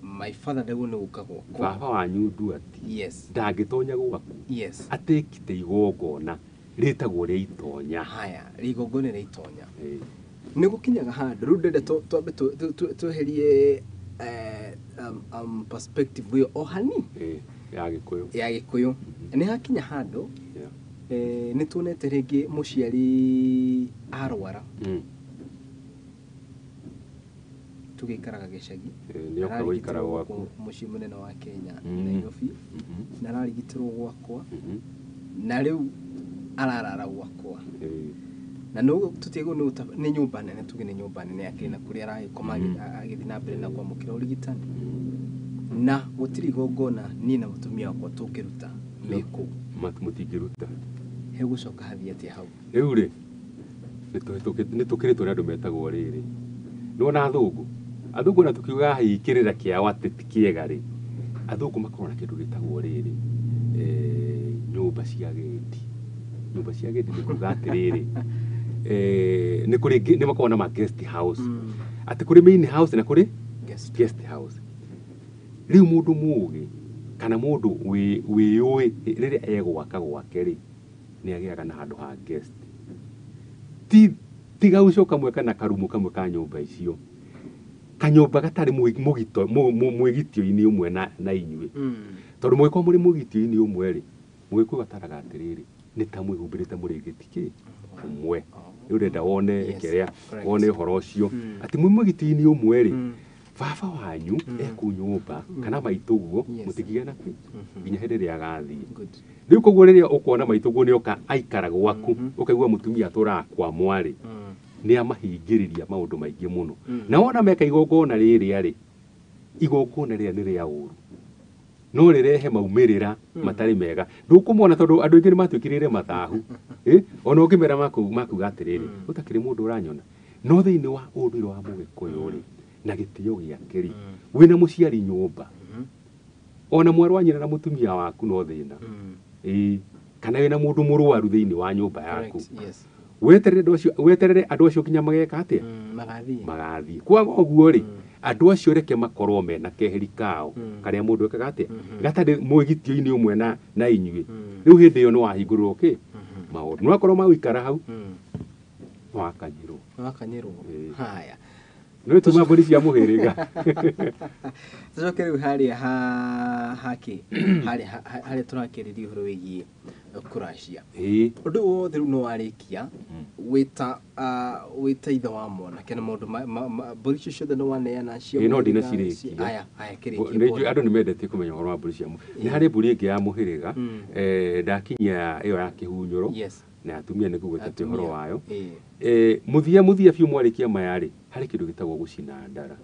My father ndaguo nĩ gũka gwakwa. Baba wanyu Nduati. Yes. Ndangĩtonya gwaku. Yes. Atekite igongona rĩtagwo rĩa itonya. Haya, igongona rĩa itonya. Nĩ gũkinyaga handũ rĩu ndĩrenda twambe tweherie perspective ĩyo o hani ya Gĩkũyũ. Ya Gĩkũyũ. Nĩ hakinya handũ nĩ tuonete rĩngĩ mũciari arwara. Tũgĩikaraga gĩcagi. Nĩoka gũikara gwaku. Mũciĩ mũnene wa Kenya, Nairobi. Na ararigitĩrwo gwakwa. Na rĩu ararara gwakwa. Na no tũtiagwo nĩ nyũmba nene, tuge nĩ nyũmba nene yake na kũrĩa aragĩkoma agĩthiĩ na mbere na kwamũkĩra ũrigitani. Na gũtirĩ igongona niĩ na mũtumia wakwa tũngĩruta me kũu. Mũtingĩruta. Hegũcoka hathiĩ atĩa hau? Rĩu rĩ, nĩ tũkĩrĩtwo nĩ andũ metagwo rĩrĩ. Nĩwona athũngũ? Athũngũ na tũkiugaga hihi kĩrĩra kĩao atĩ ti kĩega rĩ, athũngũ makoragwo na kĩndũ gĩtagwo rĩrĩ, nyũmba cia agendi. Nyũmba cia agendi nĩ kuga atĩrĩrĩ, nĩ kũrĩ nĩ makoragwo na ma guest house. Atĩ kũrĩ main house na kũrĩ guest house. Rĩu mũndũ mũũgĩ kana mũndũ wĩyũĩ rĩrĩa egwaka gwake rĩ, nĩ agĩaga na handũ ha guest. Ti gauco kamwe kana karumu kamwe ka nyũmba icio. Kanyũmba gatarĩ mwĩgitio-inĩ ũmwe na inyuĩ. Tondũ mũngĩkorwo mũrĩ mwĩgitio-inĩ ũmwe rĩ, mũgĩkũyũ ataraga atĩrĩrĩ, nĩ ta mwĩhumbĩrĩte mũrĩngĩti kĩ? Ũmwe. Rĩu ũrenda wone kĩrĩa, wone ũhoro ũcio. Atĩ mwĩ mwĩgitio-inĩ ũmwe rĩ, baba wanyu ekũu nyũmba kana maitũguo mũtingĩgĩa na kĩ? Nginya hĩndĩ ĩrĩa agathiĩ. Rĩu koguo rĩrĩa ũkuona maitũguo nĩoka aikara gwaku, ũkaigua mũtumia atũraga kwa mwarĩ, nĩ amahingĩrĩria maũndũ maingĩ mũno. Na wona meka igongona rĩrĩa rĩ, igongona rĩrĩa nĩ rĩa ũru. No rĩrehe maumĩrĩra matarĩ mega. Ndũkũmona tondũ andũ aingĩ nĩ matuĩkire mathahu. Ona ũngĩmera makuga atĩrĩrĩ, ũtakĩrĩ mũndũ ũranyona. No thĩinĩ wa ũndũire wa Mũgĩkũyũ rĩ, na gĩtĩo gĩake rĩ, wĩna mũciari nyũmba. Ona mwarĩ wa nyina na mũtumia waku no thĩna. Kana wĩna mũndũ mũrwaru thĩinĩ wa nyũmba yaku. Weterere andũ acio nginya mageka atĩa? Magathiĩ. Kwaga ũguo rĩ, andũ acio reke makorwo mena keheri kao karĩa mũndũ ekaga atĩa? Gatarĩ mwĩgitio-inĩ ũmwe na inyuĩ. Rĩu hĩndĩ ĩyo nĩ wahingũrĩrwo kĩ? Maũndũ. No akorwo magũikara hau, wakanyĩrwo. Wakanyĩrwo. Haya. No tuma mbũri cia mũhĩrĩga. Tucoke rĩu harĩa ha hake harĩa harĩa tũrakĩrĩria ũhoro wĩgiĩ kũracia. Ũndũ wothe rĩu nĩ warĩkia wĩta wĩta ithe wa mwanake na maũndũ mbũri icio ciothe nĩ waneana cia no ndinacirĩkia. Aya aya kĩrĩkie. Nĩ njũĩ andũ nĩ mendete kũmenya ũhoro wa mbũri cia nĩ harĩ mbũri ĩngĩ ya mũhĩrĩga ndakinyia ĩyo ya kĩhunyũro na atumia nĩ kũgwetete ũhoro wayo. Mũthia mũthia biũ mwarĩkia maya rĩ harĩ kĩndũ gĩtagwo gũcina ndara.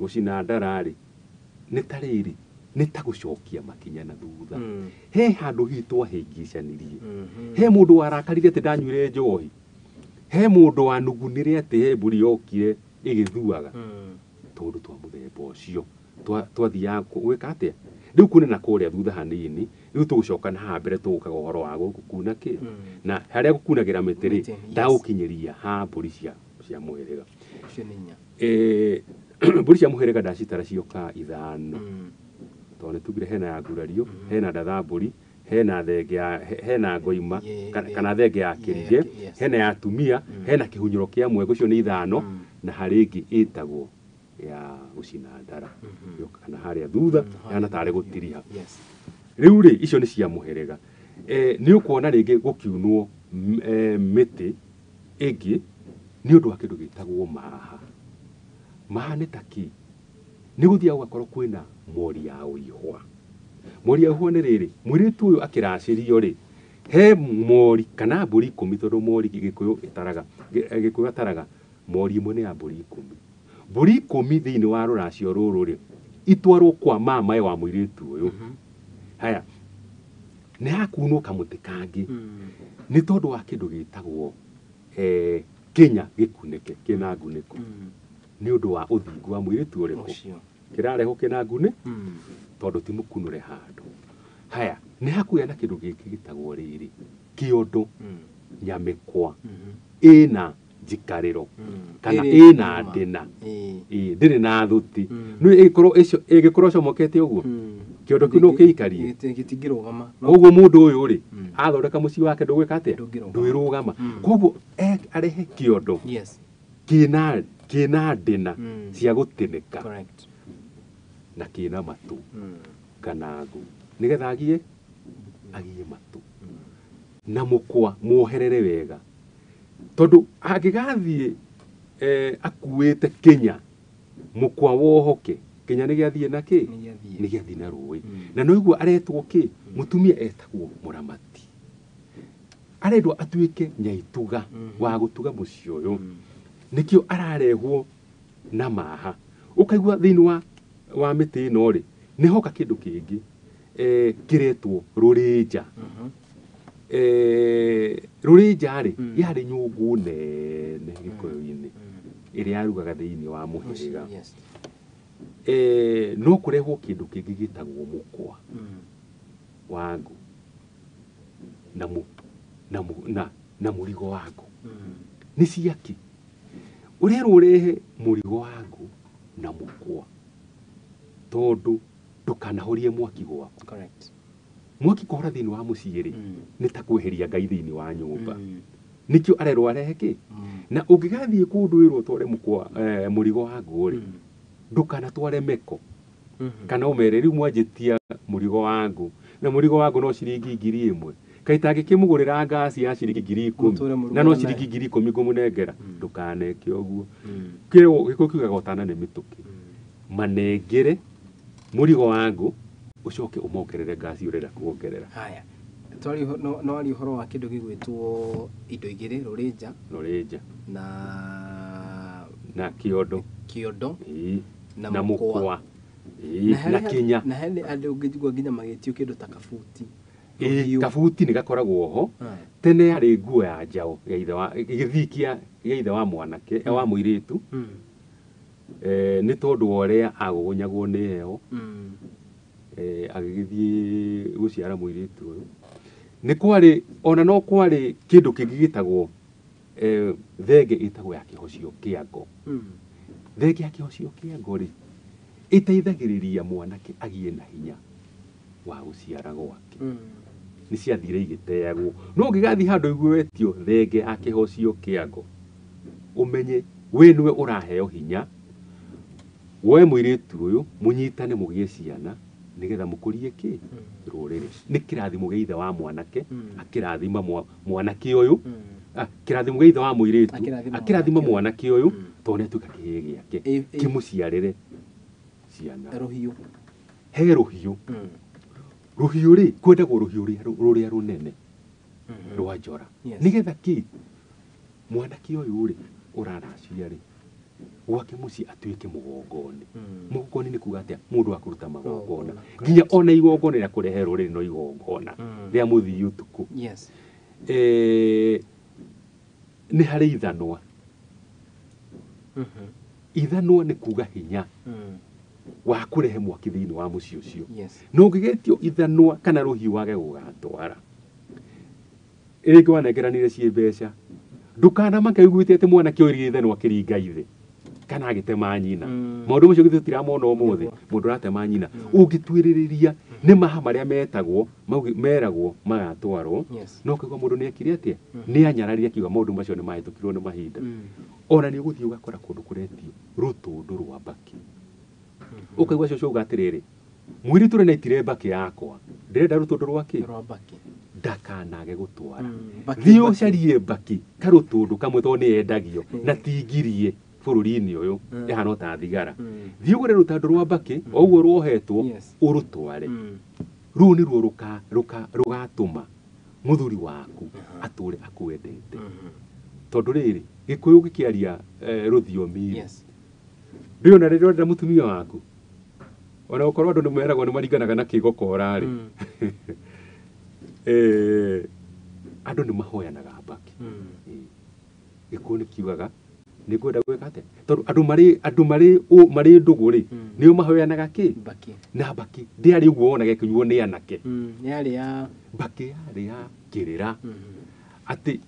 Gũcina ndara rĩ nĩ ta rĩrĩ nĩ ta gũcokia makinya na thutha. He handũ hihi twahĩngĩcanirie. He mũndũ warakarire atĩ ndanyuire njohi. He mũndũ wanugunire atĩ he mbũri yokire ĩgĩthuaga. Tondũ twa mũthemba ũcio twathiaga gwĩka atĩa rĩu kune na kũrĩa thutha hanini rĩu tũgũcoka na haha mbere tũgũkaga ũhoro wa gũkuna kĩ na harĩa gũkunagĩra mĩtĩ rĩ ndagũkinyĩria ha mbũri cia mũhĩrĩga. Mbũri cia mũhĩrĩga ndacitara cioka 5. Tondũ nĩ tugire hena ya ngurario, hena ndathambũri, hena thenge ya hena ngoima kana thenge ya kĩrige, hena ya atumia, hena kĩhunyũro kĩa mwego, icio nĩ 5 na harĩ ĩngĩ ĩtagwo ya gũcina ndara yoka na harĩa thutha yana tarĩ gũtiriha. Rĩu rĩ icio nĩ cia mũhĩrĩga. Nĩ ũkuona rĩngĩ gũkiunwo mĩtĩ ĩngĩ nĩ ũndũ wa kĩndũ gĩtagwo maha. Maha nĩ ta kĩ? Nĩ gũthiaga gũgakorwo kwĩna mori ya ũihwa. Mori ya ũihwa nĩ rĩrĩ, mũirĩtu ũyũ akĩracĩrio rĩ, he mori kana mbũri 10 tondũ mori Gĩkũyũ ĩtaraga, Gĩkũyũ ataraga mori ĩmwe nĩ ya mbũri 10. Mbũri 10 thĩinĩ wa rũracio rũrũ rĩ, itwarwo kwa mamae wa mũirĩtu ũyũ. Haya, nĩ hakunwo kamũtĩ kangĩ nĩ tondũ wa kĩndũ gĩtagwo kĩnya gĩkunĩke kĩna ngunĩko. Nĩ ũndũ wa ũthingu wa mũirĩtu ũrĩkũ kĩrarehwo kĩna ngunĩ tondũ ti mũkunũre handũ. Haya, nĩ hakuhĩ na kĩndũ gĩkĩ gĩtagwo rĩrĩ kĩondo nyamĩkwa ĩna njikarĩro kana ĩna ndĩna ndĩrĩ na thuti. Nĩ ĩgĩkorwo icio ĩgĩkorwo ĩcomokete ũguo kĩondo kĩu no kĩikarie gĩtingĩrũgama. Koguo mũndũ ũyũ rĩ athondeka mũciĩ wake ndũgwĩka atĩa ndwĩrũgama. Koguo arehe kĩondo kĩna ndĩna cia gũtĩnĩka na kĩna matũ kana ngũ nĩgetha agie matũ na mũkwa muoherere wega tondũ angĩgathiĩ akuĩte kĩnya mũkwa wohoke kĩnya nĩ gĩathiĩ na kĩ nĩ gĩathiĩ na rũĩ na noiguo aretwo kĩ mũtumia etagwo mũramati arendwo atuĩke nyaituga wa gũtuga mũciĩ ũyũ nĩkĩo ararehwo na maha. Ũkaigua thĩinĩ wa mĩtĩ ĩno rĩ nĩ hoka kĩndũ kĩngĩ kĩretwo rũrĩnja. Rũrĩnja rĩ yarĩ nyũngũ nene Gĩkũyũ-inĩ ĩrĩa yarugaga thĩinĩ wa mũhĩrĩga. No kũrehwo kĩndũ kĩngĩ gĩtagwo mũkwa wa ngũ na mũrigo wa ngũ. Nĩ ciaki ũrerwo ũrehe mũrigo wa ngũ na mũkwa tondũ ndũkanahorie mwaki gwaku. Mwaki kũhora thĩinĩ wa mũciĩ rĩ nĩ ta kweheria Ngai thĩinĩ wa nyũmba. Nĩkĩo arerwo arehe kĩ na ũngĩgathiĩ kũndũ wĩrwo ũtware mũkwa mũrigo wa ngũ rĩ ndũkanatware meko kana ũmere rĩu mwanjĩtia mũrigo wa ngũ na mũrigo wa ngũ no ciringi 1000 kaĩ tangĩkĩmũgũrĩra ngasi ya ciringi 10,000 na no ciringi 10,000 ngũmũnengera ndũkaneke ũguo. Gĩkũyũ kiugaga ũtana nĩ mĩtũkĩ. Manengere mũrigo wa ngũ ũcoke ũmongerere ngasi ũrenda kuongerera. Haya, no wari ũhoro wa kĩndũ gĩgwĩtwo indo igĩrĩ, rũrĩnja na kĩondo na mũkwa na kĩnya na he andũ ũngĩigua nginya magĩtio kĩndũ ta kabuti. Kabuti nĩ gakoragwo ho. Tene yarĩ nguo ya njaũ ya ithe wa gĩthii kĩa ithe wa mwanake wa mũirĩtu nĩ tondũ wa ũrĩa agũgũnyagwo nĩ heho agĩgĩthiĩ gũciara mũirĩtu ũyũ. Nĩ kwarĩ ona no kwarĩ kĩndũ kĩngĩ gĩtagwo thenge ĩtagwo ya kĩhocio kĩa ngo. Thenge ya kĩhocio kĩa ngo rĩ ĩteithagĩrĩria mwanake agĩe na hinya wa gũciara gwake. Nĩ ciathire igĩteagwo no ũngĩgathiĩ handũ ũigue wetio thenge ya kĩhocio kĩa ngo ũmenye We nĩwe ũraheo hinya woe mũirĩtu ũyũ mũnyitane mũgĩe ciana nĩgetha mũkũrie kĩ rũrĩrĩ. Nĩ kĩrathimo gĩa ithe wa mwanake akĩrathima mwanake ũyũ, kĩrathimo gĩa ithe wa mũirĩtu akĩrathima mwanake ũyũ tondũ nĩ atuĩka kĩhĩĩ gĩake kĩmũciarĩre ciana. Rũhiũ. He rũhiũ. Rũhiũ rĩ kwendagwo rũhiũ rũrĩa rũnene rwa njora nĩgetha kĩ mwanake ũyũ rĩ ũraracia rĩ gwake mũciĩ atuĩke mũgongoni. Mũgongoni nĩ kuga atĩa? Mũndũ wa kũruta magongona nginya ona igongona rĩa kũrehe rũrĩrĩ no igongona rĩa mũthii ũtukũ. Yes. Nĩ harĩ ithanwa. Ithanwa nĩ kuga hinya wa kũrehe mwaki thĩinĩ wa mũciĩ ũcio. No ũngĩgetio ithanwa kana rũhiũ wage gũgatwara rĩngĩ wanengeranire ciĩ mbeca ndũkanamake ũiguĩte atĩ mwanake ũyũ ithanwa akĩringa ithe kana agĩtema nyina. Maũndũ macio githĩ tũtiramona ũmũthĩ mũndũ ũratema nyina. Ũngĩtuĩrĩrĩria nĩ maha marĩa metagwo meragwo magatwarwo no ũkaigua mũndũ nĩ ekire atĩa nĩ anyararire akiuga maũndũ macio nĩ mahĩtũkirwo nĩ mahinda. Ona nĩ ũgũthiĩ ũgakora kũndũ kũretio rũtũndũ rwa mbakĩ. Ũkaigua cũcũ auga atĩrĩrĩ mũirĩtu ũrĩa naitire mbakĩ yakwa ndĩrenda rũtũndũ rwa kĩ rwa mbakĩ ndakanage gũtwara. Thiĩ ũcarie mbakĩ karũtũndũ kamwe tondũ nĩ yendagio na ti ngirie bũrũri-inĩ ũyũ ĩhana o ta thigara. Thiĩ ũgũre rũtandũ rwa mbakĩ o ũguo ruohetwo ũrũtware. Rũu nĩruo rũgatũma mũthuri waku atũre akwendete. Tondũ rĩrĩ Gĩkũyũ gĩkĩaria rũthiomi rĩ ndĩona rĩrĩa ũrenda mũtumia waku ona gũkorwo andũ nĩ meragwo nĩ maringanaga na kĩgokora rĩ andũ nĩ mahoyanaga mbakĩ. Gĩkũyũ nĩ kiugaga nĩ ngwenda gwĩka atĩa tondũ andũ marĩ ndũgũ rĩ nĩo mahoyanaga kĩ mbakĩ. Na mbakĩ ndĩarĩ ũguo wonaga ĩkĩnyuo nĩ anake. Yarĩ ya mbakĩ yarĩ ya kĩrĩra atĩ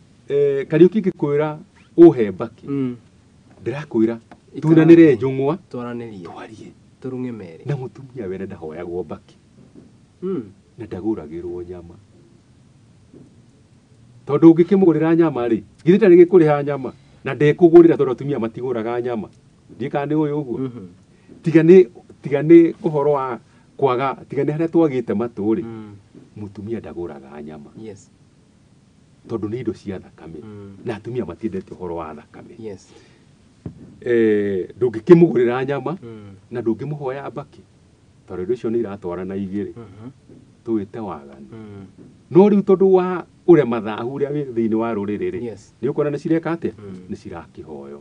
Kariũki ngĩkwĩra ũhe mbakĩ ndĩrakwĩra tunanĩre njũng'wa twaranĩrie twarie tũrung'e merĩ. Na mũtumia wene ndahoyagwo mbakĩ na ndagũragĩrwo nyama tondũ ũngĩkĩmũgũrĩra nyama rĩ githĩ ndarĩ gĩkũrĩha nyama na ndekũgũrĩra tondũ atumia matigũraga nyama ndiĩ kana nĩ ũyũ ũguo. Tiga nĩ ũhoro wa kwaga tiga nĩ harĩa twagĩte matũ rĩ mũtumia ndagũraga nyama. Yes. Tondũ nĩ indo cia thakame na atumia matiendete ũhoro wa thakame. Yes. Ndũngĩkĩmũgũrĩra nyama na ndũngĩmũhoya mbakĩ tondũ indo icio nĩ iratwarana igĩrĩ tũwĩte waganu. No rĩu tondũ wa ũrĩa mathahu ũrĩa wĩ thĩinĩ wa rũrĩrĩ rĩ nĩ ũkuona nĩ cireka atĩa nĩ cirakĩhoyo.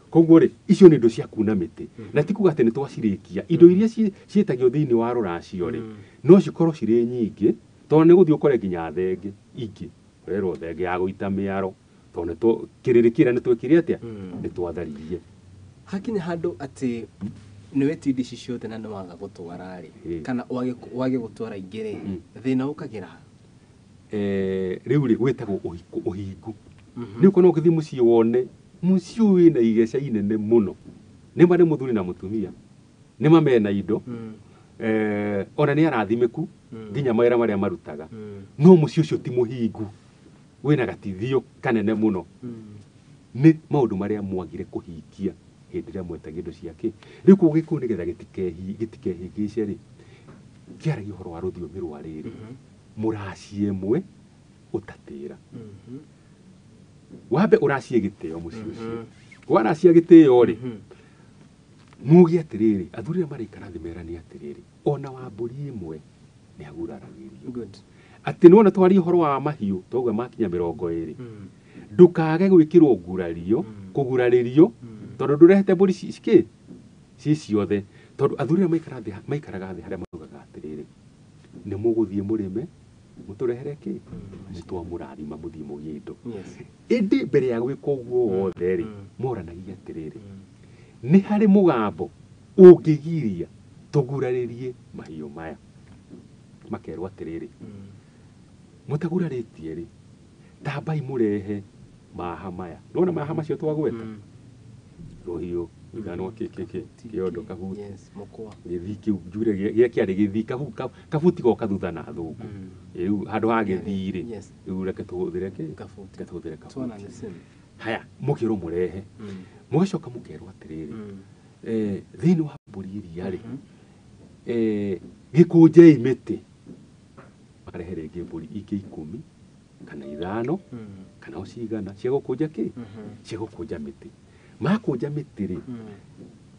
Koguo rĩ icio nĩ indo cia kuna mĩtĩ na ti kuga atĩ nĩ twacirĩkia. Indo iria ciĩtagio thĩinĩ wa rũracio rĩ no cikorwo cirĩ nyingĩ tondũ nĩ gũthiĩ ũkore nginya thenge ingĩ ũrerwo thenge ya gũita mĩaro tondũ kĩrĩrĩ kĩrĩa nĩ twekire atĩa nĩ twatharirie. Hakinya handũ atĩ nĩ wetie indo ici ciothe na nĩ waga gũtwara rĩ kana wage gũtwara ingĩ rĩ thĩna ũkagĩra ha? Rĩu rĩ gwĩtagwo ũhingu. Nĩ ũkuona ũgĩthiĩ mũciĩ wone mũciĩ ũyũ wĩna igeca inene mũno nĩ ma nĩ mũthuri na mũtumia nĩ ma mena indo ona nĩ arathimĩku nginya mawĩra marĩa marutaga no mũciĩ ũcio ti mũhingu wĩna gatithio kanene mũno. Nĩ maũndũ marĩa mwagire kũhingia hĩndĩ ĩrĩa mwetagia indo cia kĩ. Rĩu koguo Gĩkũyũ nĩgetha gĩtikehĩngĩce rĩ kĩaragia ũhoro wa rũthiomi rwa rĩrĩ mũraci ĩmwe ũtatĩra. Wambe ũracie gĩtĩo mũciĩ ũcio. Waracia gĩtĩo rĩ muge atĩrĩrĩ athuri arĩa maraikara thĩ merane atĩrĩrĩ ona wa mbũri ĩmwe nĩ aguraragĩrio. Atĩ nĩwona twaria ũhoro wa mahiũ twauga makinya 20 ndũkage gwĩkĩrwo ngurario kũgurarĩrio tondũ ndũrehete mbũri cikĩ ci ciothe tondũ athuri arĩa maikaraga thĩ harĩa maugaga atĩrĩrĩ nĩ mũgũthiĩ mũrĩme mũtũrehere kĩ nĩ twamũrathima mũthiĩ mũgĩe indo. Ĩndĩ mbere ya gwĩka ũguo wothe rĩ moranagia atĩrĩrĩ nĩ harĩ mũgambo ũngĩgiria tũgurarĩrie mahiũ maya. Makerwo atĩrĩrĩ mũtagurarĩtie rĩ tambai mũrehe maha maya. Nĩwona maha macio twagweta rũhiũ ithanwa kĩondo kabuti gĩthii kĩu njure gĩa kĩarĩ gĩthii kabuti goka thutha na thũngũ rĩu handũ ha gĩthii rĩ rĩu reke tũhũthĩre kĩ Kabuti. Reke tũhũthĩre kabuti. Haya mũkĩrwo mũrehe. Mũgacoka mũkerwo atĩrĩrĩ, thĩinĩ wa mbũri iria rĩ, gĩkũnjei mĩtĩ, makarehe rĩngĩ mbũri ingĩ 10 kana 5 kana o cigana cia gũkũnja kĩ, cia gũkũnja mĩtĩ. Makũnja mĩtĩ rĩ,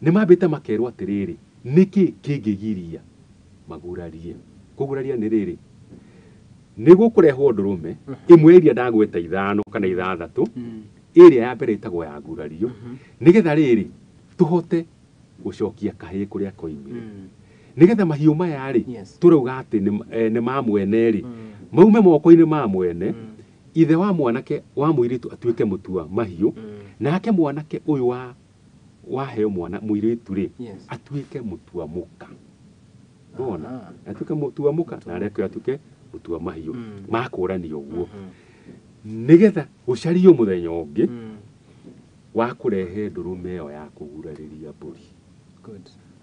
nĩ mambĩte makerwo atĩrĩrĩ, nĩkĩ kĩngĩgiria magurarie? Kũguraria nĩ rĩrĩ, nĩ gũkũrehwo ndũrũme ĩmwe ĩrĩa ndagweta 5 kana 6, ĩrĩa ya mbere ĩtagwo ya ngurario, nĩgetha rĩrĩ tũhote gũcokia kahĩĩ kũrĩa koimire. Nĩgetha mahiũ maya rĩ, tũrauga atĩ nĩ ma mwene rĩ, maume moko-inĩ ma mwene, ithe wa mwanake wa mũirĩtu atuĩke mũtua mahiũ, nake mwanake ũyũ waheo mwana mũirĩtu rĩ, atuĩke mũtua mũka. Ona atuĩke mũtua mũka na areke atuĩke mũtua mahiũ, makũranio ũguo, nĩgetha gũcario mũthenya ũngĩ wa kũrehe ndũrũme ĩyo ya kũgurarĩria mbũri.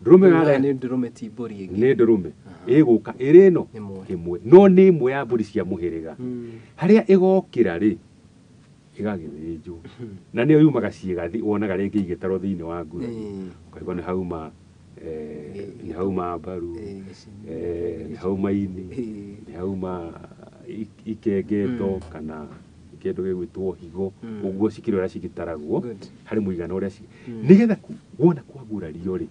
Ndũrũme ya nĩ ndũrũme ti mbũri ĩngĩ, nĩ ndũrũme ĩgũka ĩrĩ ĩno ĩmwe, no nĩ ĩmwe ya mbũri cia mũhĩrĩga. Harĩa ĩgokĩra rĩ, ĩgagĩthĩnjwo, na nĩyo yumaga ciĩgathi, wonaga rĩngĩ igĩtarwo thĩinĩ wa ngurario, ũkaigua nĩ hauma nĩ hauma mbaru, nĩ hauma ini, nĩ hauma ikengeto kana kĩndũ gĩgwĩtwo higo, ũguo cikĩrĩ ũrĩa cigĩtaragwo harĩ mũigana ũrĩa nĩgetha wona kwagurario rĩ,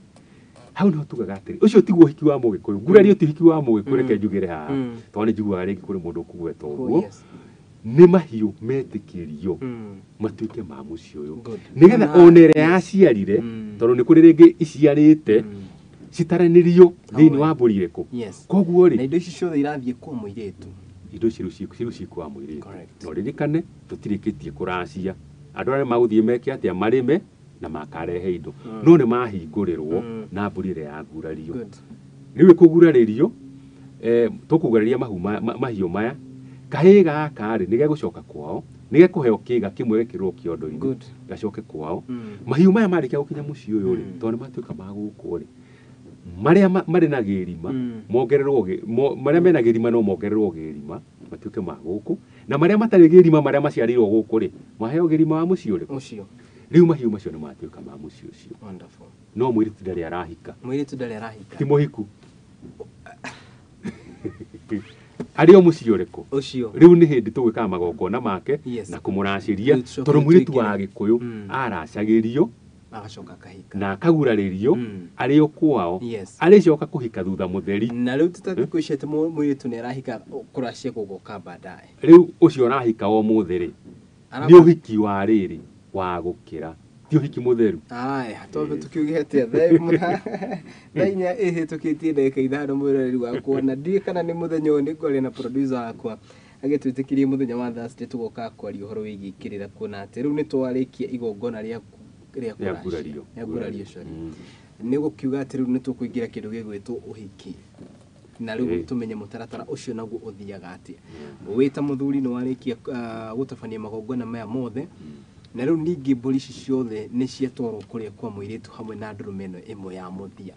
hau nĩho tugaga atĩrĩ, ũcio tiguo ũhiki wa mũgĩkũyũ. Ngurario ti ũhiki wa mũgĩkũyũ, reke njugĩre haha, tondũ nĩ njiguaga rĩngĩ kũrĩ mũndũ ũkũgweta ũguo. Nĩ mahiũ metĩkĩrio matuĩke ma mũciĩ ũyũ, nĩgetha ona ĩrĩa yaciarire, tondũ nĩ kũrĩ rĩngĩ iciarĩte citaranĩrio thĩinĩ wa mbũri ĩrĩkũ. Koguo rĩ, na indo ici ciothe irathiĩ kwa mũirĩtu, indo ici rĩu ciĩ kwa mũirĩtu. No ririkane tũtirĩkĩtie kũracia, andũ arĩa magũthiĩ meke atĩa, marĩme na makarehe indo, no nĩ mahingũrĩrwo na mbũri ĩrĩa yagurario. Rĩu ĩkũgurarĩrio, tũkũguraria mahiũ maya, kahĩĩ gaka rĩ nĩ gegũcoka kwao, nĩ gekũheo kĩga kĩmwe gĩkĩrwo kĩondo-inĩ, gacoke kwao. Mahiũ maya marĩkia gũkinya mũciĩ ũyũ rĩ, tondũ nĩ matuĩka ma gũkũ rĩ, marĩa marĩ na gĩrima mongererwo, marĩa mena gĩrima no mongererwo gĩrima matuĩke ma gũkũ, na marĩa matarĩ gĩrima marĩa maciarĩirwo gũkũ rĩ, maheo gĩrima wa mũciĩ ũrĩkũ? Ũcio. Rĩu mahiũ macio nĩ matuĩka ma mũciĩ ũcio. No mũirĩtu ndarĩ arahika. Mũirĩtu ndarĩ arahika. Ti mũhiku. Arĩ o mũciĩ ũrĩkũ? Ũcio. Rĩu nĩ hĩndĩ tũgwĩkaga magongona make na kũmũracĩria, tondũ mũirĩtu wa Gĩkũyũ aracagĩrio agacoka akahika na akagurarĩrio arĩ o kwao, arĩcoka kũhika thutha mũtheri. Na rĩu tũtathiĩ icio atĩ mũirĩtu nĩ arahika kũracia gũgoka baadaye. Rĩu ũcio ũrahika o mũthĩ rĩ, nĩ ũhiki wa rĩrĩ wa gũkĩra, ti ũhiki mũtheru. Aya, twambe tũkiuge atĩa, thaa 4 ĩhĩtũkĩtie ndagĩka 5 mwĩroreri wakwa, na ndiũĩ kana nĩ mũthenya ũyũ nĩ ngwaria na producer wakwa agĩtwĩtĩkĩrie mũthenya wa Thursday tũgoka kwaria ũhoro wĩgiĩ kĩrĩra, kuona atĩ rĩu nĩ twarĩkia igongona rĩa ngurario, rĩa ngurario, sorry. Nĩ gũkiuga atĩ rĩu nĩ tũkũingĩra kĩndũ gĩgwĩtwo ũhiki, na rĩu tũmenye mũtaratara ũcio naguo ũthiaga atĩa. Wĩ ta mũthuri nĩ warĩkia gũtabania magongona maya mothe, na rĩu ningĩ mbũri ici ciothe nĩ ciatwarwo kũrĩa kwa mũirĩtu hamwe na ndũrũme ĩno ĩmwe ya mũthia.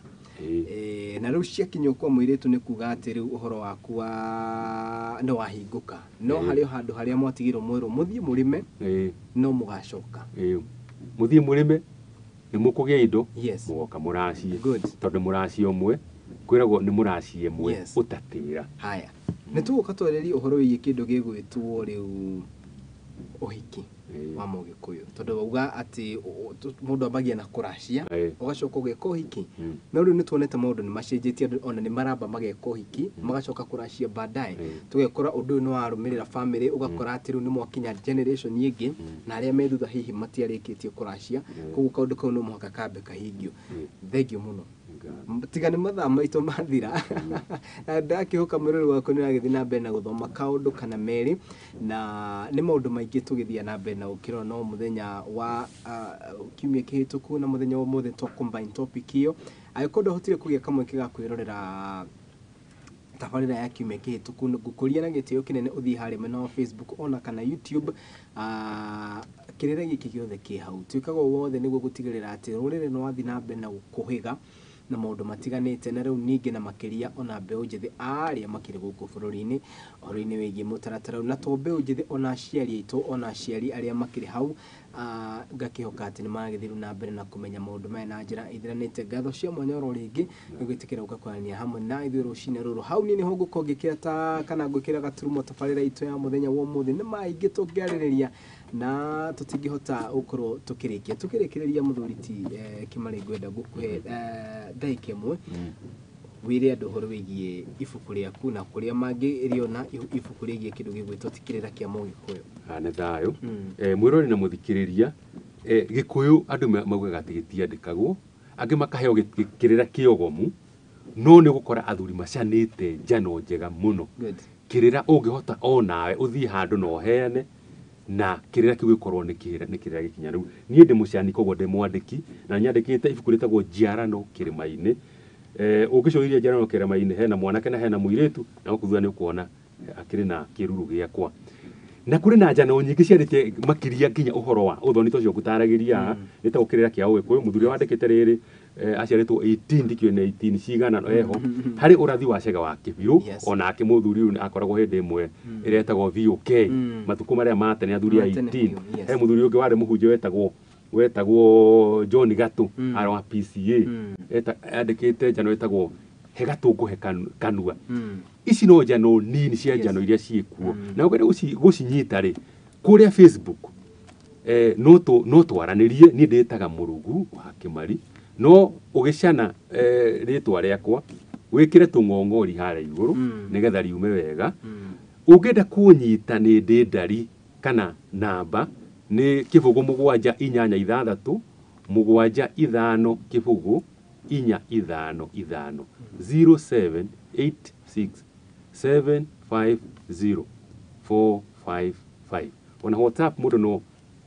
Na rĩu ciakinywo kwa mũirĩtu nĩ kuga atĩ rĩu ũhoro waku wa nĩ wahingũka, no harĩ o handũ harĩa mwatigirwo mwĩrwo mũthiĩ mũrĩme, no mũgacoka. Mũthiĩ mũrĩme nĩ mũkũgĩa indo, mũgoka mũracie, tondũ mũracie ũmwe kwĩragwo nĩ mũracie ĩmwe ũtatĩra. Haya, nĩ tũgũka twarĩrie ũhoro wĩgiĩ kĩndũ gĩgwĩtwo rĩu ũhiki wa mũgĩkũyũ, tondũ wauga atĩ mũndũ ambagia na kũracia ũgacoka ũgeka ũhiki, no rĩu nĩ tuonete maũndũ nĩ macenjetie, andũ ona nĩ maramba mageka ũhiki magacoka kũracia baadaye, tũgekora ũndũ ũyũ nĩ warũmĩrĩra family, ũgakora atĩ rĩu nĩ mwakinya generation ĩngĩ na arĩa me thutha hihi matiarĩkĩtie kũracia, koguo kaũndũ kau no mũhaka kambe kahingio. Thengiũ mũno. Tiga nĩ mathaa maitũ mathira, na ndakĩhoka mwĩroreri wakwa nĩ ũragĩthiĩ na mbere na gũthoma kaũndũ kana merĩ, na nĩ maũndũ maingĩ tũgĩthiĩ na mbere na gũkĩrora, no mũthenya wa kiumia kĩhĩtũku na mũthenya wa ũmũthĩ twa combine topic ĩyo, angĩkorwo ndwahotire kũgĩa kamweke ga kwĩrorera tabarĩra ya kiumia kĩhĩtũku, ngũkũria na gĩtĩo kĩnene ũthiĩ harĩa mwena wa Facebook ona kana YouTube, kĩrĩra gĩkĩ gĩothe kĩ hau. Twĩkaga o wothe nĩguo gũtigĩrĩra atĩ rũrĩrĩ nĩ rwathiĩ na mbere na kũhĩga, Na maũndũ matiganĩte, na rĩu ningĩ na makĩria ona mbeũ njĩthĩ arĩa makĩrĩ gũkũ bũrũri-inĩ ũhoro-inĩ wĩgiĩ mũtaratara ũyũ, na to mbeũ njĩthĩ, ona aciari aitũ, ona aciari arĩa makĩrĩ hau, ngakĩhoka atĩ nĩ maragĩthiĩ na mbere na kũmenya maũndũ maya na njĩra ĩthiranĩte. Ngatho cia mwanya oro rĩngĩ nĩ gwĩtĩkĩra gũka kwaranĩria hamwe na ithuĩ rũcinĩ rũrũ. Hau niĩ nĩho ngũkorwo ngĩkĩra ta kana ngwĩkĩra gaturumo tabarĩra itũ ya mũthenya wa ũmũthĩ. Nĩ maingĩ tũngĩarĩrĩria na tũtingĩhota gũkorwo tũkĩrĩkia. Tũkĩrĩkĩrĩria, mũthuri ti Kĩmarĩ, ngwenda gũkũhe ndagĩka ĩmwe wĩre andũ ũhoro wĩgiĩ ibuku rĩaku na kũrĩa mangĩrĩona ibuku rĩgiĩ kĩndũ gĩgwĩtwo ti kĩrĩra kĩa Mũgĩkũyũ. Nĩ thayũ. Mwĩrori na mũthikĩrĩria, Gĩkũyũ andũ maugaga atĩ gĩtiandĩkagwo, angĩ makaheo kĩrĩra kĩogomu, no nĩ ũgũkora athuri macanĩte njano njega mũno. Kĩrĩra ũngĩhota onawe ũthiĩ handũ na ũheane, na kĩrĩra kĩu gĩkorwo nĩ kĩrĩra gĩkinyanĩru. Niĩ ndĩ mũcani, koguo ndĩ mwandĩki, na nyandĩkĩte ibuku rĩtagwo Njiarano Kĩrĩma-inĩ. Ũngĩcũrĩria Njiarano Kĩrĩma-inĩ, hena mwanake na hena mũirĩtu, na gũkũ thutha nĩ ũkuona akĩrĩ na kĩruru gĩakwa. Na kũrĩ na njano nyingĩ ciarĩtie makĩria nginya ũhoro wa ũthoni ta ũcio ngũtaragĩria, rĩtagwo kĩrĩra kĩa Ũgĩkũyũ. Mũthuri ũrĩa wandĩkĩte rĩrĩ aciarĩtwo 18, ndikĩũĩ nĩ 18 cigana eho harĩ ũrathi wa Cega wa Kĩbirũ. Onake mũthuri ũyũ akoragwo hĩndĩ ĩmwe ĩrĩa ĩtagwo VOK, matukũ marĩa ma tene, athuri a Ma tene 18. Biũ, yes. He mũthuri ũngĩ warĩ mũhunjia wetagwo John Gatũ, arĩ wa PCA, andĩkĩte njano ĩtagwo He Gatũ Ngũhe Kanua. Ici no njano nini cia njano iria ciĩkuo, na ũngĩenda gũcinyita rĩ, kũrĩa Facebook no twaranĩrie. Niĩ ndĩtaga Mũrugu wa Kĩmari, no ũgĩcana rĩtwa rĩakwa wĩkĩre tũng'ong'ori harĩa igũrũ nĩgetha riume wega. Ũngĩenda kũnyita nĩ ndĩ ndari kana namba nĩ 0 7 8 6 7 5 0 4 5 5, 0786 750 455. Ona WhatsApp mũndũ no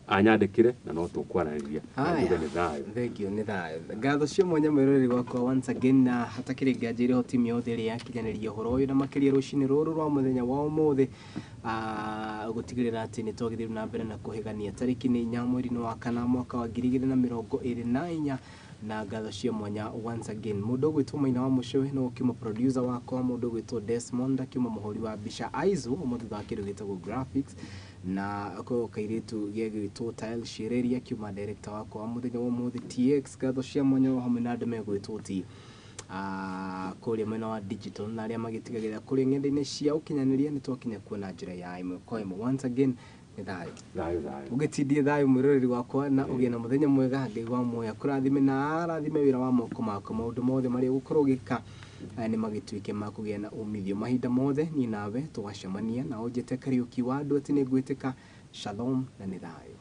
anyandĩkĩre na no tũkwaranĩria na Haya. njuge nĩ thayũ. Thank you, nĩ thayũ. Ngatho cia mwanya mwĩroreri wakwa once again, na hatakĩrĩ nganja ĩrĩho timu yothe ĩrĩa yakinyanĩria ũhoro ũyũ na makĩria rũcinĩ rũrũ rwa mũthenya wa ũmũthĩ, gũtigĩrĩra atĩ nĩ twagĩthiĩ na mbere na kũhĩgania. Tarĩki nĩ 4 mweri-inĩ wa kana mwaka wa 2024, na ngatho cia mwanya once again mũndũ ũgwĩtwo Maina wa Mũcũĩ no ũkiuma producer wakwa, mũndũ ũgwĩtwo Desmond akiuma mũhũri wa mbica, Aizu ũmũthĩ wa kĩndũ gĩtagwo graphics, na ko kairĩtu gegwĩtwo Tile Shireria akiuma director wakwa wa mũthenya wa ũmũthĩ TX. Ngatho cia mwanya o hamwe na andũ megwĩtwo ti kũrĩa mwena wa digital na arĩa magĩtigagĩrĩra kũrĩa ng'enda-inĩ cia ũkinyanĩria nĩ twakinya kuona njĩra ya ĩmwe kwa ĩmwe. Once again, nĩ thayũ. Thayũ, thayũ. Ũgĩtindie thayũ, mwĩroreri wakwa, na ũgĩe na mũthenya mwega. Ngai wa muoyo akũrathime na arathime wĩra wa moko maku. Maũndũ mothe marĩa ũgũkorwo ũgĩka nĩ magĩtuĩke ma kũgĩa na umithio mahinda mothe. Niĩ nawe tũgacemania na ũnjĩte Kariũki wa andũ atĩ nĩ ngwĩtĩka. Shalom na nĩ thayũ.